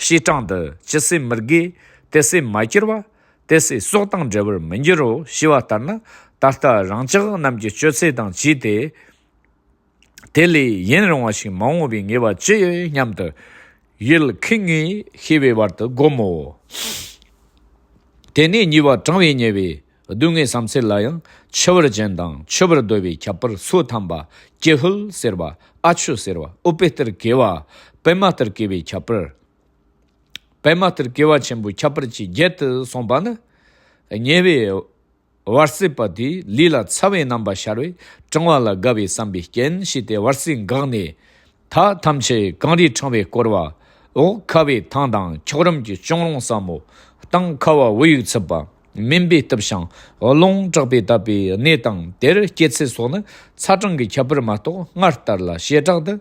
བྱེ་བྲག་ཏུ་ཇི་སྲིད་མི་དགེ་དེ་སྲིད་མ་གྱུར་པ། དེ་སྲིད་སྲོག་དང་བྲལ་བར་མི་འགྱུར་རོ་ཞེས་པ་ལྟར་ན། ད་ལྟ་རང་ཅག་རྣམས་ཀྱི་སྤྱོད་ཚུལ་དང་བཅས་ཏེ། དེ་ལས་ཡུན་རིང་བ་ཞིག་མ་འོངས་པའི་ངེས་པ་ཅི་ཡོད་སྙམ་དུ་ཡུལ་ཁེངས་ངེས་ཤེས་པའི་བར་དུ་བསྒོམ་མོ། དེ་ནས་གཉིས་པ་གྲང་བའི་ཉེ་བའི་སྡུག་བསྔལ་བསམ་ཚུལ་ལ་ཡང་འཆི་བར་གྱུར་དང་འཆི་བར་འདོད་པའི་ཁྱད་པར། སོ་ཐམ་པ་ཀྱི་ཧུད་ཟེར་བ། ཨ་ཆོ་ཟེར་བ། ཨུ་པེ་ལྟར་གས་པ། པད་མ་ལྟར་གས་པའི་ཁྱད་པར། པད་མ་ལྟར་གས་པ་ཆེན་པོའི་ཁྱད་པར་གྱིས་བརྒྱད་དུ་གསུངས་པ་ནི། ཉེ་བའི་བར་སྲིད་པ་དེས་ལུས་ལ་ཚ་བའི་རྣམ་པ་ཤར་བས་གྲང་བ་ལ་དགའ་བའི་བསམ་པའི་རྐྱེན་ཞེས་ཏེ་བར་སྲིད་འགགས་ནས། མཐའ་ཐམས་ཅད་གངས་རིས་ཕྲེང་བས་བསྐོར་བ། འོག་ཁ་བའི་ཐང་དང་འཁྱགས་རོམ་གྱི་གཅོང་རོང་ཟབ་མོ། སྟེང་ཁ་བ་བུ་ཡུག་འཚུབ་པ། མུན་པས་བཏུབ་ཞིང་རླུང་དྲག་པས་བཏབ་པའི་གནས་དང་དེར་སྐྱེ་ཚུལ་སོགས་ནི་ཚ་གྲང་གི་ཁྱད་པར་མ་གཏོགས། སྔར་ལྟར་ལ་བྱེ་བྲག་ཏུ་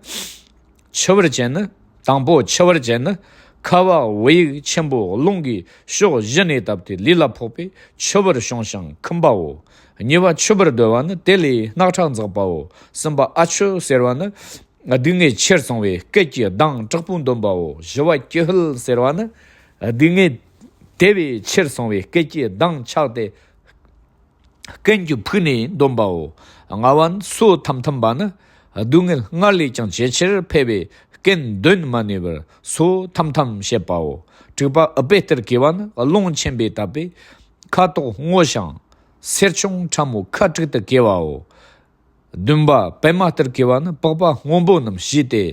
འཆི་བར་བྱེད་ནི། དང་པོ་འཆི་བར་བྱེད་ནི། ཁ་བ་བུ་ཡུག་ཆེན་པོ་རླུང་གིས་ཕྱོགས་བཞི་ནས་བཏབ་སྟེ་ལུས་ལ་ཕོག་པས་འཆི་བར་བྱུང་ཞིང་ཁུམ་པའོ། གཉིས་པ་འཆི་བར་འདོད་པ་ནི། དེ་ལས་རྣག་ཁྲག་འཛག་པའོ། གསུམ་པ་ཨ་ཆོ་ཟེར་བ་ནི། སྡུག་བསྔལ་ཆེར་སོང་བའི་སྐད་ཀྱི་གདངས་དྲག་པོས་འདོན་པའོ། བཞི་བ་ཀྱི་ཧུད་ཟེར་བ་ནི། སྡུག་བསྔལ་དེ་བས་ཆེར་སོང་བའི་སྐད་ཀྱི་གདངས་ཆག་སྟེ། རྐན་གྱིས་ཕུག་ནས་འདོན་པའོ། ལྔ་བ་ནི་སོ་ཐམ་ཐམ་པ་ནི། སྡུག་བསྔལ་སྔར་ལས་ཀྱང་ཇེ་ཆེར་འཕེལ་བས་རྐན་འདོན་མ་ནུས་པར་སོ་ཐམ་ཐམ་བྱེད་པའོ། དྲུག་པ་ཨུ་པེ་ལྟར་གས་པ་ནི། རླུང་ཆེན་པོས་བཏབ་པས་ཁ་དོག་སྔོ་ཞིང་སེར་ཆུང་ཕྲ་མོ་ཁ་དྲུག་ཏུ་གས་པའོ། བདུན་པ་པད་མ་ལྟར་གས་པ་ནི། པགས་པ་སྔོན་པོ་རྣམས་བཞུས་ཏེ།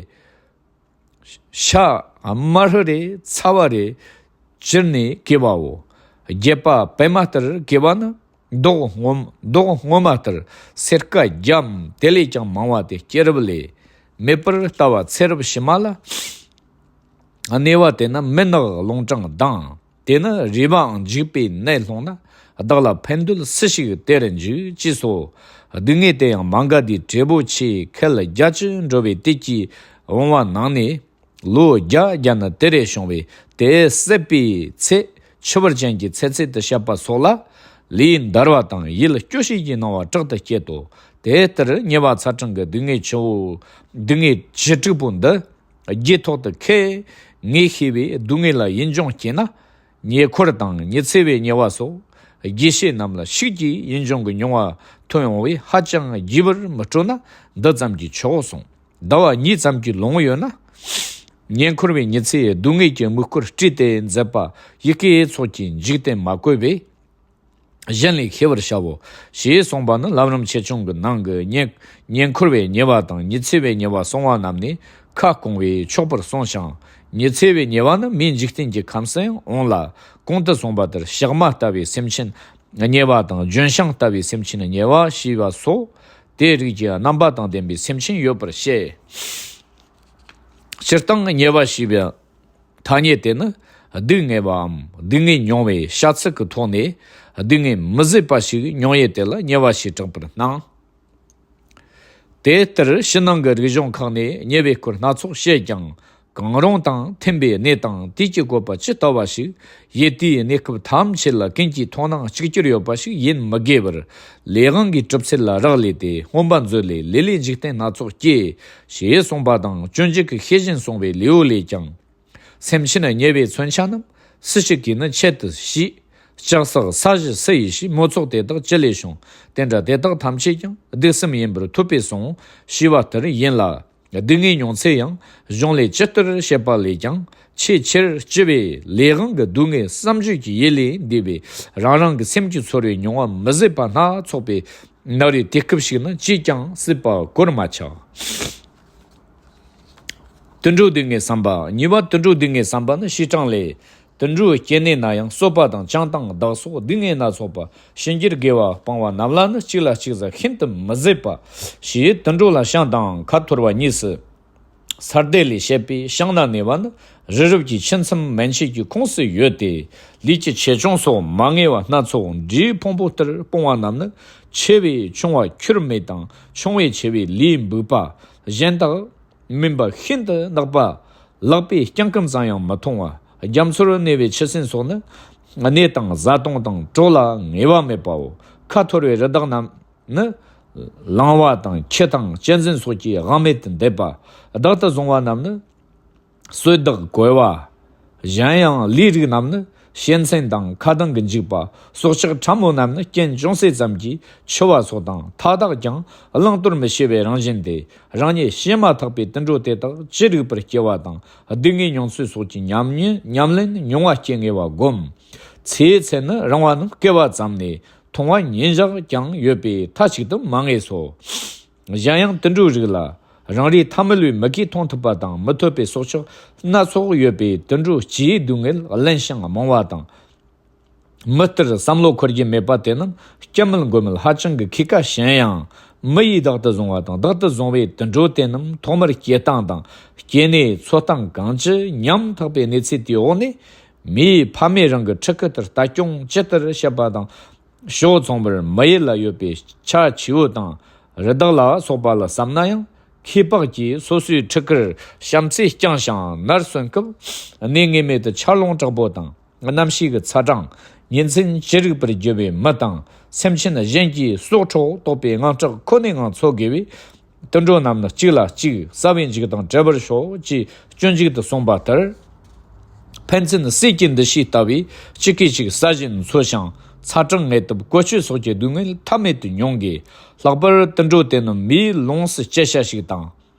ཤ་དམར་ཧུ་རེ་ཚ་བ་རེ་གྱུར་ནས་གས་པའོ། བརྒྱད་པ་པད་མ་ལྟར་གས་པ་ནི། མདོག་སྔོན་མདོག་སྔོན་མ་ལྟར་སེར་ཀ་བརྒྱའམ་དེ་ལས་ཀྱང་མང་བ་དེ་སྐྱེ་རབས་ལས་མེད་པར་ལྟ་བ་ཚེ་རབས་ཕྱི་མ་ལ། གནས་པ་དེ་ནི་མུན་ནག་ལུང་དྲངས་དང་། དེ་ནི་རུས་པའང་འཇིག་པའི་ནད་སློང་ན། བདག་ལ་ཕན་འདོད་སུ་ཞིག་དེར་འཇུག་ཅེས་སོ། སྡུག་བསྔལ་དེ་ཡང་མ་འགལ་དུས་བགྲེས་པོ་ཆེ་ཁལ་བརྒྱད་ཅུ་འགྲོ་བའི་དུས་ཀྱི་བུང་བ་ནང་ནས། ལོ་བརྒྱ་བརྒྱ་ནི་དེ་རེ་བྱུང་བས་དེ་ཟད་པའི་ཚེ་འཆི་བར་ཅན་གྱི་ཚེ་ཚད་དུ་བཤད་པ་སོགས་ལ། ལུས་འདར་བ་དང་ཡིད་སྐྱོ་ཤས་ཀྱི་སྣང་བ་དྲག་ཏུ་སྐྱེད་དོ། དེ་ལྟར་ཉེ་བ་ཚ་གྲང་གི་སྡུག་བསྔལ་ཆེ་བོ། སྡུག་བསྔལ་བཅུ་དྲུག་པོ་འདི། རྒྱུད་ཐོག་ཏུ་ཁེ་ངེས་ཤེས་པའི་སྡུག་བསྔལ་ལ་ཡིད་འབྱུང་སྐྱེས་ན། ཉེ་འཁོར་དང་ཉི་ཚེ་བའི་ཉེ་བ་སོགས་རྒྱས་བཤད་རྣམས་ལ་ཤུགས་ཀྱིས་ཡིད་འབྱུང་གི་མྱོང་བ་ཐོན་འོང་བས་ཧ་ཅང་རྒྱས་པར་མི་སྤྲོ་ན་འདི་ཙམ་གྱིས་ཆོག་གསུངས། ཟླ་བ་གཉིས་ཙམ་གྱི་ལོང་ཡོད་ན། ཉེ་འཁོར་བའི་ཉི་ཚེ་སྡུག་བསྔལ་གྱི་དམིགས་སྐོར་བྲིས་ཏེ་མཛད་པ་ཡི་གེ་ཚོགས་ཀྱི་འཇིག་རྟེན་མ་བཀོད་པས། གཞན་ལས་ཤེས་པར་བྱའོ། ཞེས་གསུངས་པ་ནི་ལམ་རིམ་ཆེ་ཆུང་གི་ནང་གི་ཉེ་ཉེ་འཁོར་བའི་ཉེ་བ་དང་ཉི་ཚེ་བའི་ཉེ་བ་གསུང་བ་རྣམས་ནི་ཁ་སྐོང་བས་ཆོག་པར་གསུངས་ཤིང་། ཉི་ཚེ་བའི་ཉེ་བ་ནི་མིའི་འཇིག་རྟེན་གྱི་ཁམས་སུ་ཡང་འོང་ལ། གོང་དུ་གསུངས་པ་ལྟར་ཞག་མ་ལྟ་བུའི་སེམས་ཅན་ཉེ་བ་དང་ལྗོན་ཤིང་ལྟ་བུའི་སེམས་ཅན་ཉེ་བ་ཞེས་པ་སོགས་དེའི་རིགས་ཀྱི་རྣམ་པ་དང་ལྡན་པའི་སེམས་ཅན་ཡོད་པར་བཤད། སྤྱིར་བཏང་ཉེ་བ་ཞེས་པའི་ཐ་སྙད་དེ་ནི་སྡུག་བསྔལ་བའམ་སྡུག་བསྔལ་མྱོང་བའི་བྱ་ཚིག་གི་ཐོག་ནས་སྡུག་བསྔལ་མི་བཟོད་པ་ཞིག་མྱོང་ཡུལ་དེ་ལ་ཉེ་བ་ཞེས་གྲགས་པར་སྣང་། དེ་ལྟར་ཕྱི་ནང་གི་རིག་གཞུང་ཁག་ནས་ཉེ་བའི་སྐོར་སྣ་ཚོགས་བཤད་ཀྱང་། གང་རུང་དང་མཐུན་པའི་གནས་དང་དུས་ཀྱི་བཀོད་པ་ཇི་ལྟ་བ་ཞིག་ཡུལ་དེའི་གནས་སྐབས་ཐམས་ཅད་ལ་ཀུན་གྱིས་མཐོང་སྣང་གཅིག་གྱུར་ཡོད་པ་ཞིག་ཡིན་མི་དགོས་པར། ལས་དབང་གིས་གྲུབ་ཚུལ་ལ་རག་ལས་ཏེ་སྔོན་པ་མཛོད་ལས་ལས་ལས་འཇིག་རྟེན་སྣ་ཚོགས་སྐྱེ། ཞེས་གསུངས་པ་དང་སྤྱོད་འཇུག་གི་ཤེས་བཞིན་གསུངས་པའི་ལེའུ་ལས་ཀྱང་། སེམས་ཅན་ཉེ་བའི་མཚོན་ཆ་རྣམས་སུ་ཞིག་གིས་ནི་ཆེད་དུ་ཤེས། ལྕགས་སྲེག་ས་གཞི་སུ་ཡིས་ཤེས། མོ་ཚོགས་དེ་དག་ཅི་ལས་བྱུང་། དེ་འདྲ་དེ་དག་ཐམས་ཅད་ཀྱང་སྡུག་གསུམ་ཡིན་པར་ཐུབ་པས་གསུངས་ཞེས་པ་ལྟར་ཡིན་ལ། སྡུག་བསྔལ་མྱོང་ཚུལ་ཡང་གཞུང་ལས་ཇི་ལྟར་བཤད་པ་ལས་ཀྱང་ཆེས་ཆེར་ལྕི་བའི་ལས་དབང་གི་སྡུག་བསྔལ་བསམ་བརྗོད་ཀྱི་ཡུལ་ལས་འདས་པའི་རང་རང་གི་སེམས་ཀྱིས་ཚོར་བའི་མྱོང་བ་མི་བཟོད་པ་སྣ་ཚོགས་པའི་ན་རེ་དུས་སྐབས་ཤིག་ན་ཅིས་ཀྱང་སྲིད་པ་གོར་མ་ཆག། དུད་འགྲོ་སྡུག་བསྔལ་བསམ་པ། གཉིས་པ་དུད་འགྲོ་སྡུག་བསྔལ་བསམ་པ་ནི་བྱེ་བྲག་ལས། དུད་འགྲོའི་སྐྱེ་གནས་ན་ཡང་གསོད་པ་དང་བཅིངས་དང་བདག་སོགས་སྡུག་བསྔལ་སྣ་ཚོགས་པ་ཕྱི་འགྱུར་དགེ་བ་སྤང་བ་རྣམས་ལ་ནི་གཅིག་ལ་གཅིག་ཟ་ཤིན་ཏུ་མི་བཟོད་པ། ཞེས་དུད་འགྲོ་ལ་བྱིན་དང་ཁ་འཐོར་བ་གཉིས་སུ་ ས་སྡེ་ལས་བཤད་པའི་ཤིང་སྣ་ནས་བ་ནི་རི་རབ་ཀྱི་ཆུ་མཚམས་མན་ཆད་ཀྱི་ཁོངས་སུ་ཡོད་དེ། ལུས་ཀྱི་ཆེ་ཆུང་སོགས་མ་ངེས་པ་སྣ་ཚོགས་འབྲས་ཕུང་པོ་ལྟར་སྤུངས་པ་རྣམས་ནི། ཆེ་བས་ཆུང་བ་ཁྱུར་མིད་དང་། ཆུང་བས་ཆེ་བའི་ལུས་འབུད་པ། གཞན་དག་མིན་པ་ཤིན་ཏུ་ནག་པ། ལག་པའི་རྐྱང་ཁམས་ཙམ་ཡང་མི་མཐོང་བ། རྒྱ་མཚོར་གནས་པའི་ཆུ་སྲིན་སོགས་ནི། གནས་དང་བཟའ་བཏུང་དང་དྲོད་ལ་ངེས་པ་མེད་པའོ། ཁ་འཐོར་བའི་རི་དྭགས་རྣམས་ནི། གླང་བ་དང་ཁྱི་དང་གཅན་གཟན་སོགས་ཀྱིས་དབང་མེད་དུ་འདེབས་པ། བདག་ཏུ་བཟུང་བ་རྣམས་ནི། གསོད་བདག་གོ་བ། གཞན་ཡང་ལུས་རིགས་རྣམས་ནི། ཤེད་ཚན་དང་ཁ་གདངས་ཀྱིས་འཇིག་པ། སྲོག་ཆགས་ཕྲ་མོ་རྣམས་ནི། རྐྱེན་ཅུང་ཟད་ཙམ་གྱིས་འཆི་བ་སོགས་དང་། མཐའ་དག་ཀྱང་བླང་དོར་མི་ཤེས་པའི་རང་བཞིན་ཏེ། རང་ཉིད་ཤི་མ་ཐག་པའི་དུད་འགྲོ་དེ་དག་ཅི་རིགས་པར་སྐྱེ་བ་དང་། སྡུག་བསྔལ་མྱོང་ཚུལ་སོགས་ཀྱི་ཉམས་ཉེན་ཉམས་ལེན་མྱོང་བ་སྐྱེ་ངེས་པ་བསྒོམ། ཚེའི་ཚད་ནི་རིང་བ་རྣམས་བསྐལ་བ་ཙམ་ནས། ཐུང་བ་ཉིན་ཞག་ཀྱང་ཡོད་པས་མཐའ་གཅིག་ཏུ་མ་ངེས་སོ། གཞན་ཡང་དུད་འགྲོའི་རིགས་ལ། རང་རེའི་ཐ་མལ་པའི་མིག་གིས་མཐོང་ཐུབ་པ་དང་མི་ཐུབ་པའི་སྲོག་ཆགས་སྣ་ཚོགས་ཡོད་པས། དུད་འགྲོ་སྤྱིའི་སྡུག་བསྔལ་གླེན་ཞིང་མང་བ་དང་། མི་ལྟར་བསམ་བློ་འཁོར་རྒྱུ་མེད་པ་དེ་རྣམས་སྐྱབས་མེད་མགོན་མེད་ཧ་ཅང་གི་ཁེ་ཁ་ཞན་ཡང་། མི་ཡིས་བདག་ཏུ་བཟུང་བ་དང་། བདག་ཏུ་བཟུང་བའི་དུད་འགྲོ་དེ་རྣམས་ཐོག་མར་སྐྱེ་སྟངས་དང་། སྐྱེ་གནས་འཚོ་སྟངས་གང་ཅི་ཉམས་ཐག་པའི་གནས་ཚུལ་དེའི་འོག་ནས། མིའི་ཕ་མེས་རང་གི་ཕྲུ་གུ་ལྟར་ལྟ་སྐྱོང་ཇི་ལྟར་བྱེད་པ་དང་། ཕྱོགས་མཚུངས་པར་མི་ཡུལ་ལ་ཡོད་པའི་བྱ་བྱིའུ་དང་རི་དྭགས་ལ་སོགས་པ་ལ་བསམ་ན་ཡང་། ཁྱད་འཕགས་ཀྱིས་སོ་སོའི་ཕྲུ་གུར་བྱམས་བརྩེས་བསྐྱངས་ཤིང་ནར་སོན་སྐབས། གནས་ངེས་མེད་དུ་ཆར་རླུང་དྲག་པོ་དང་། གནམ་གཤིས་ཀྱི་ཚ་གྲང་། ཉིན་མཚན་ཅི་རིགས་པར་རྒྱུ་བའི་མི་དང་། སེམས་ཅན་གཞན་གྱི་སྲོག་འཕྲོག་དོགས་པའི་དངངས་སྐྲག་ཁོ་ནའི་ངང་འཚོ་དགོས་པས། དུད་འགྲོ་རྣམས་ནི་གཅིག་ལ་གཅིག་བསྲ་བའི་འཇིགས་དང་བྲལ་བར་ཤོག་ཅེས་སྤྱོད་འཇུག་ཏུ་གསུངས་པ་ལྟར། ཕན་ཚུན་ཟས་ཀྱི་འདུ་ཤེས་ལྟ་བུའི་གཅིག་གིས་གཅིག་ཟ་བཞིན་འཚོ་ཞིང་། ཚ་གྲང་ངལ་དུབ་བཀོལ་སྤྱོད་སོགས་ཀྱི་སྡུག་བསྔལ་ཐ་མེད་དུ་མྱོང་གི། ལྷག་པར་དུད་འགྲོ་དེ་ནི་མིའི་ལོངས་སུ་སྤྱད་བྱ་ཞིག་དང་།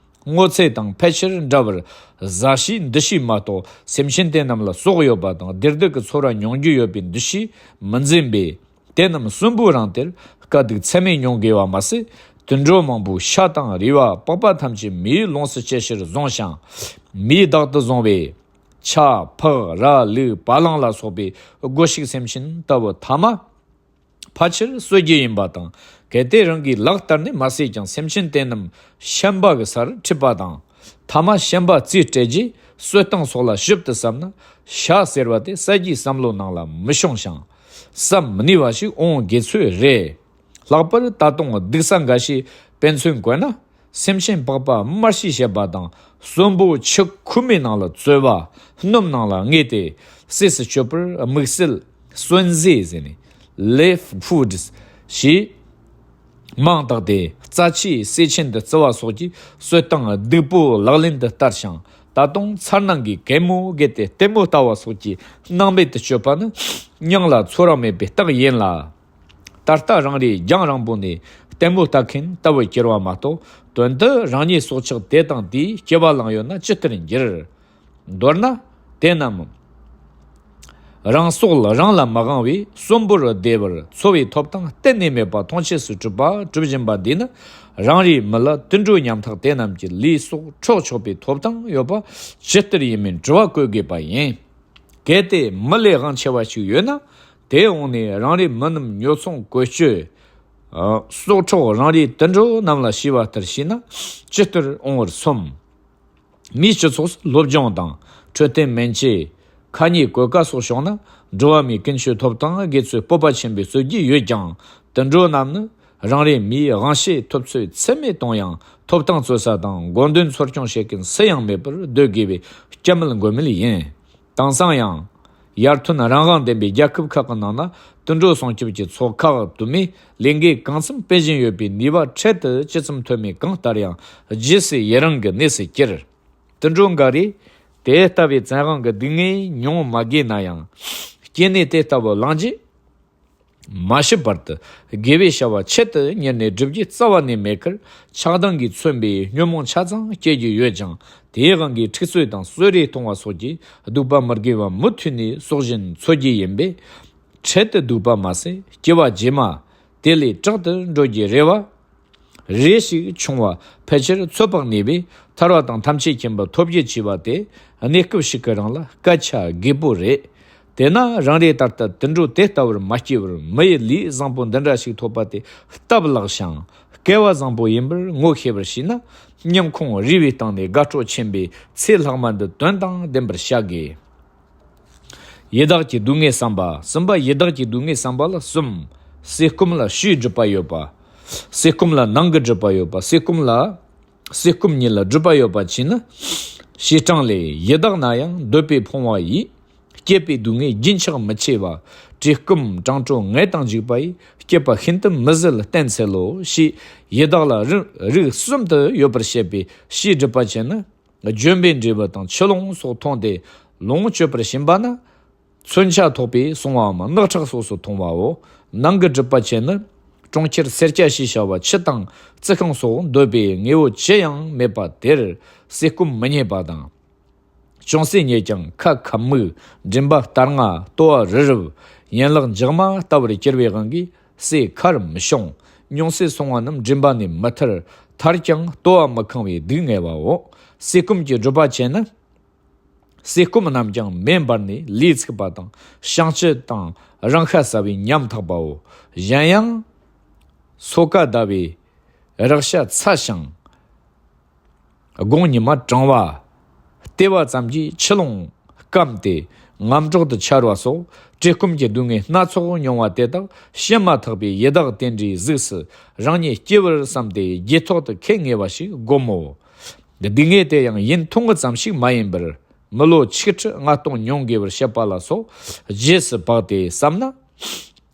སྔོ་ཚལ་དང་ཕལ་ཆེར་འདྲ་བར་བཟའ་བྱའི་འདུ་ཤེས་མ་གཏོགས། སེམས་ཅན་དེ་རྣམས་ལ་ཟོག་ཡོད་པ་དང་། བདེ་སྡུག་གི་ཚོར་བ་མྱོང་རྒྱུ་ཡོད་པའི་འདུ་ཤེས་མི་འཛིན་པས། དེ་རྣམས་གསོན་པོའི་རིང་དེར་དཀའ་སྡུག་ཚད་མེད་མྱོང་དགོས་པ་མ་ཟད། དུད་འགྲོ་མང་པོའི་ཤ་དང་རུས་པ་པགས་པ་ཐམས་ཅད་མིའི་ལོངས་སུ་སྤྱད་ཕྱིར་བཟུང་ཞིང་། མིས་བདག་ཏུ་བཟུང་བའི་ཆ་ཕག་ར་ལུག་བ་གླང་ལ་སོགས་པའི་སྒོ་ཕྱུགས་སེམས་ཅན་ལྟ་བུ་ཐ་མ་ཕལ་ཆེར་གསོད་རྒྱུ་ཡིན་པ་དང་། གལ་ཏེ་རང་གིས་ལག་བསྟར་ནས་མ་བསད་ཀྱང་། སེམས་ཅན་དེ་རྣམས་བཤན་པ་གི་སར་ཁྲིད་པ་དང་། ཐ་མ་བཤན་པ་རྩིས་སྤྲད་རྗེས་གསོད་སྟངས་སོགས་ལ་ཞིབ་ཏུ་བསམ་ན། ཤ་ཟེར་བ་དེ་བསད་རྒྱུའི་བསམ་བློ་ནང་ལ་མི་ཤོང་ཞིང་། བསམ་མི་ནུས་པ་ཞིག་འོང་དགོས་ཚོད་རེད། ལྷག་པར་ད་དུང་སྡུག་ས་འགའ་ཤས་དཔེ་མཚོན་བཀོད་ན། སེམས་ཅན་པགས་པ་དམར་བཤིས་བྱེད་པ་དང་། གསོན་པོ་ཆུ་ཁོལ་མའི་ནང་ལ་བཙོས་པ། སྣུམ་ནང་ལ་བརྔོས་ཏེ་ཟས་སུ་སྤྱོད་པར་དམིགས་བསལ་གསོན་ཟས་ཟེར་ནས། Live foods ཞེས་མིང་བཏགས་ཏེ། རྩ་ཆེའི་ཟས་ཆེན་དུ་བརྩི་བ་སོགས་ཀྱི་གསོད་སྟངས་སྡུག་པོ་ལག་ལེན་དུ་བསྟར་ཞིང་། ད་དུང་མཚར་སྣང་གིས་གད་མོ་བགད་དེ་ལྟད་མོ་ལྟ་བ་སོགས་ཀྱི་སྣང་མེད་དུ་སྤྱོད་པ་ནི། མྱིང་ལ་ཚོར་བ་མེད་པའི་རྟགས་ཡིན་ལ། ད་ལྟ་རང་རེའི་རྒྱང་རིང་པོ་ནས་ལྟད་མོ་ལྟ་མཁན་ལྟ་བུར་གྱུར་བ་མ་གཏོགས། དོན་དུ་རང་ཉིད་སྲོག་ཆགས་དེ་དང་དེས་སྐྱེ་བ་བླངས་ཡོད་ན་ཅི་ལྟར་འགྱུར། མདོར་ན། དེ་རྣམས་རང་སྲོག་རང་ལ་མི་དབང་བས། གསོན་པོར་བདེ་བར་འཚོ་བའི་ཐོབ་ཐང་གཏན་ནས་མེད་པ་མཐོང་ཆོས་སུ་གྲུབ་པ་གྲུབ་བཞིན་པ་འདི་ནི། རང་རེའི་མི་ལ་དུད་འགྲོ་ཉམ་ཐག་དེ་རྣམས་ཀྱི་ལུས་སྲོག་འཕྲོག་ཆོག་པའི་ཐོབ་ཐང་ཡོད་པ་ཇི་ལྟར་ཡིན་མིན་དྲི་བ་བཀོད་དགོས་པ་ཡིན། གལ་ཏེ་མི་ལས་དབང་ཆེ་བ་ཞིག་ཡོད་ན། དེའི་འོག་ནས་རང་རེའི་མི་རྣམས་ཉོ་ཚོང་བཀོལ་སྤྱོད། ཨ། སྲོག་འཕྲོག་རང་རེའི་དུད་འགྲོ་རྣམས་ལ་བྱས་པ་ལྟར་བྱས་ན་ཅི་ལྟར་འོང་བར་སོམས། མིའི་སྤྱི་ཚོགས་སུ་སློབ་སྦྱོང་དང་འཕྲོད་བསྟེན་སྨན་བཅོས། ཁ་ཉེས་གོད་ཁ་སོགས་བྱུང་ན། འགྲོ་བ་མིའི་ཀུན་སྤྱོད་ཐོབ་ཐང་དགེ་ཚུལ་སྤོབས་པ་ཆེན་པོས་རྩོད་རྒྱུ་ཡོད་ཀྱང་། དུད་འགྲོ་རྣམས་ནི་རང་རེའི་མིའི་དབང་ཤེད་ཐོབ་ཚོད་ཚད་མེད་གཏོང་ཡང་། ཐོབ་ཐང་རྩོད་ས་དང་དགོས་འདུན་འཚོལ་སྐྱོང་བྱེད་མཁན་སུ་ཡང་མེད་པར་འདོད་དགོས་པའི་སྐྱབས་མེད་མགོན་མེད་ཡིན། དེང་སང་ཡང་། ཡར་ཐོན་རང་དབང་ལྡན་པའི་རྒྱལ་ཁབ་ཁག་གི་ནང་ན། དུད་འགྲོ་སྲུང་སྐྱོབ་ཀྱི་ཚོགས་ཁག་དུ་མས་ལས་འགུལ་གང་འཚམ་སྤེལ་བཞིན་ཡོད་པའི་ནུས་པ་འཕྲལ་དུ་ཇི་ཙམ་ཐོན་མིན་གང་ལྟར་ཡང་། རྗེས་སུ་ཡི་རང་གི་གནས་སུ་གྱུར། དུད་འགྲོ་འགའ་རེས་དེ་ལྟ་བུའི་བཙན་དབང་གི་སྡུག་བསྔལ་མྱོང་མ་དགོས་ན་ཡང་། སྐྱེ་གནས་དེ་ལྟ་བུ་བླངས་རྗེས། མ་ཤི་བར་དུ་དགེ་བའི་བྱ་བ་ཆེད་དུ་གཉེར་ནས་བསྒྲུབ་རྒྱུ་རྩ་བ་ནས་མེད་ཁར། ཆགས་སྡང་གིས་མཚོན་པའི་ཉོན་མོངས་ཆ་ཚང་སྐྱེ་རྒྱུ་ཡོད་ཀྱང་། དེའི་དབང་གིས་འཁྲུག་རྩོད་དང་གསོད་རེས་གཏོང་བ་སོགས་ཀྱི་སྡིག་པ་མི་དགེ་བ་མུ་མཐུད་ནས་གསོག་བཞིན་འཚོ་རྒྱུ་ཡིན་པས། འཕྲལ་དུ་སྡིག་པ་མ་ཟད། སྐྱེ་བ་རྗེས་མ་དེ་ལས་དྲག་ཏུ་འགྲོ་རྒྱུའི་རེ་བ་རེ་ཞིག་བྱུང་བ་ཕལ་ཆེར་ཚོད་དཔག་ནུས་པས། ཐར་བ་དང་ཐམས་ཅད་མཁྱེན་པ་ཐོབ་རྒྱུ་བྱས་པ་དེ་གནས་སྐབས་ཤིག་གི་རིང་ལ་སྐད་ཆ་རྒད་པོ་རེད། དེས་ན་རང་རེ་ད་ལྟ་དུད་འགྲོ་དེ་ལྟ་བུར་མ་སྐྱེས་པར་མི་ཡི་ལུས་བཟང་པོ་འདི་འདྲ་ཞིག་ཐོབ་པ་དེ་སྟབས་ལེགས་ཤིང་། སྐལ་བ་བཟང་པོ་ཡིན་པར་ངོ་ཤེས་པར་བྱས་ན། སྙིང་ཁོང་རུས་པའི་གཏིང་ནས་དགའ་སྤྲོ་ཆེན་པོས་ཚེ་ལྷག་མ་འདི་དོན་དང་ལྡན་པར་བྱ་དགོས། ཡི་དྭགས་ཀྱི་སྡུག་བསྔལ་བསམ་པ། གསུམ་པ། ཡི་དྭགས་ཀྱི་སྡུག་བསྔལ་བསམ་པ་ལ་གསུམ། ཟས་སྐོམ་ལ་ཕྱིའི་སྒྲིབ་པ་ཡོད་པ། ཟས་སྐོམ་ལ་ནང་གི་སྒྲིབ་པ་ཡོད་པ། ཟས་སྐོམ་ལ། ཟས་སྐོམ་ཉིད་ལ་སྒྲིབ་པ་ཡོད་པ་བྱས་ན། བྱེ་བྲག་ལས། ཡི་དྭགས་ན་ཡང་འདོད་པས་ཕོངས་པ་ཡིས། བསྐྱེད་པའི་སྡུག་བསྔལ་རྒྱུན་ཆགས་མི་ཆེ་བ། བཀྲེས་སྐོམ་གྲང་དྲོ་ངལ་དང་འཇིགས་པ་ཡིས། བསྐྱེད་པ་ཤིན་ཏུ་མི་བཟད་བསྟེན་འཚལ་ལོ། ཞེས་ཡི་དྭགས་ལ་རིགས་རིགས་གསུམ་དུ་ཡོད་པར་བཤད་པའི་ཕྱིའི་སྒྲིབ་པ་བྱས་ན། ལྗོན་པའི་འབྲས་བུ་དང་ཆུ་ཀླུང་སོགས་འཐུངས་ཏེ་ལོངས་སྤྱོད་པར་བྱིན་པ་ན། མཚོན་ཆ་ཐོགས་པས་སོང་བའམ་རྣག་ཁྲག་སོགས་སུ་མཐོང་བའོ། ནང་གི་སྒྲིབ་པ་བྱས་ན། གྲོང་ཁྱེར་སེར་སྐྱ་ཞེས་བྱ་བ་ཆུ་དང་རྩི་ཤིང་སོགས་འདོད་པའི་དངོས་པོ་ཅི་ཡང་མེད་པ་དེར་ཟས་སྐོམ་མི་རྙེད་པ་དང་། ཅུང་ཟད་རྙེད་ཀྱང་ཁ་ཁ་མུག། མགྲིན་པ་ལྟར་ང་ལྟོ་བ་རི་རབ། ཡན་ལག་འཇག་མ་ལྟ་བུར་གྱུར་བའི་དབང་གིས་ཟས་ཁར་མི་ཤོང་། ཉུང་ཟད་སོང་བ་རྣམས་མགྲིན་པ་ནས་མི་ཐར། ཐར་ཀྱང་ལྟོ་བ་མི་ཁེངས་པའི་སྡུག་བསྔལ་བའོ། ཟས་སྐོམ་གྱི་སྒྲིབ་པ་བྱས་ན། ཟས་སྐོམ་རྣམས་ཀྱང་མེ་འབར་ནས་ལུས་ཚིག་པ་དང་། བཤང་གཅི་དང་རང་ཤ་ཟ་བའི་ཉམ་ཐག་པའོ། གཞན་ཡང་། སོ་ཀ་ཟླ་བའི་རེག་བྱ་ཚ་ཞིང་། དགུང་ཉི་མ་གྲང་བ། ལྟེ་བ་ཙམ་གྱིས་ཆུ་ཀླུང་སྐམ་སྟེ་རྔམ་དྲག་ཏུ་འཆར་བ་སོགས་བཀྲེས་སྐོམ་གྱི་སྡུག་བསྔལ་སྣ་ཚོགས་མྱོང་བ་དེ་དག་ཤི་མ་ཐག་པའི་ཡི་དྭགས་དེ་འདྲའི་གཟུགས་སུ་རང་ཉིད་སྐྱེ་བར་བསམ་སྟེ་རྗེས་ཐོག་ཏུ་ཁེལ་ངེས་པ་ཞིག་བསྒོམ་མོ། སྡུག་བསྔལ་དེ་ཡང་ཡུན་ཐུང་ངུ་ཙམ་ཞིག་མ་ཡིན་པར། མི་ལོ་ཆིག་ཁྲི་ལྔ་སྟོང་མྱོང་དགོས་པར་བཤད་པ་ལ་སོགས་རྗེས་སུ་དཔག་སྟེ་བསམ་ན།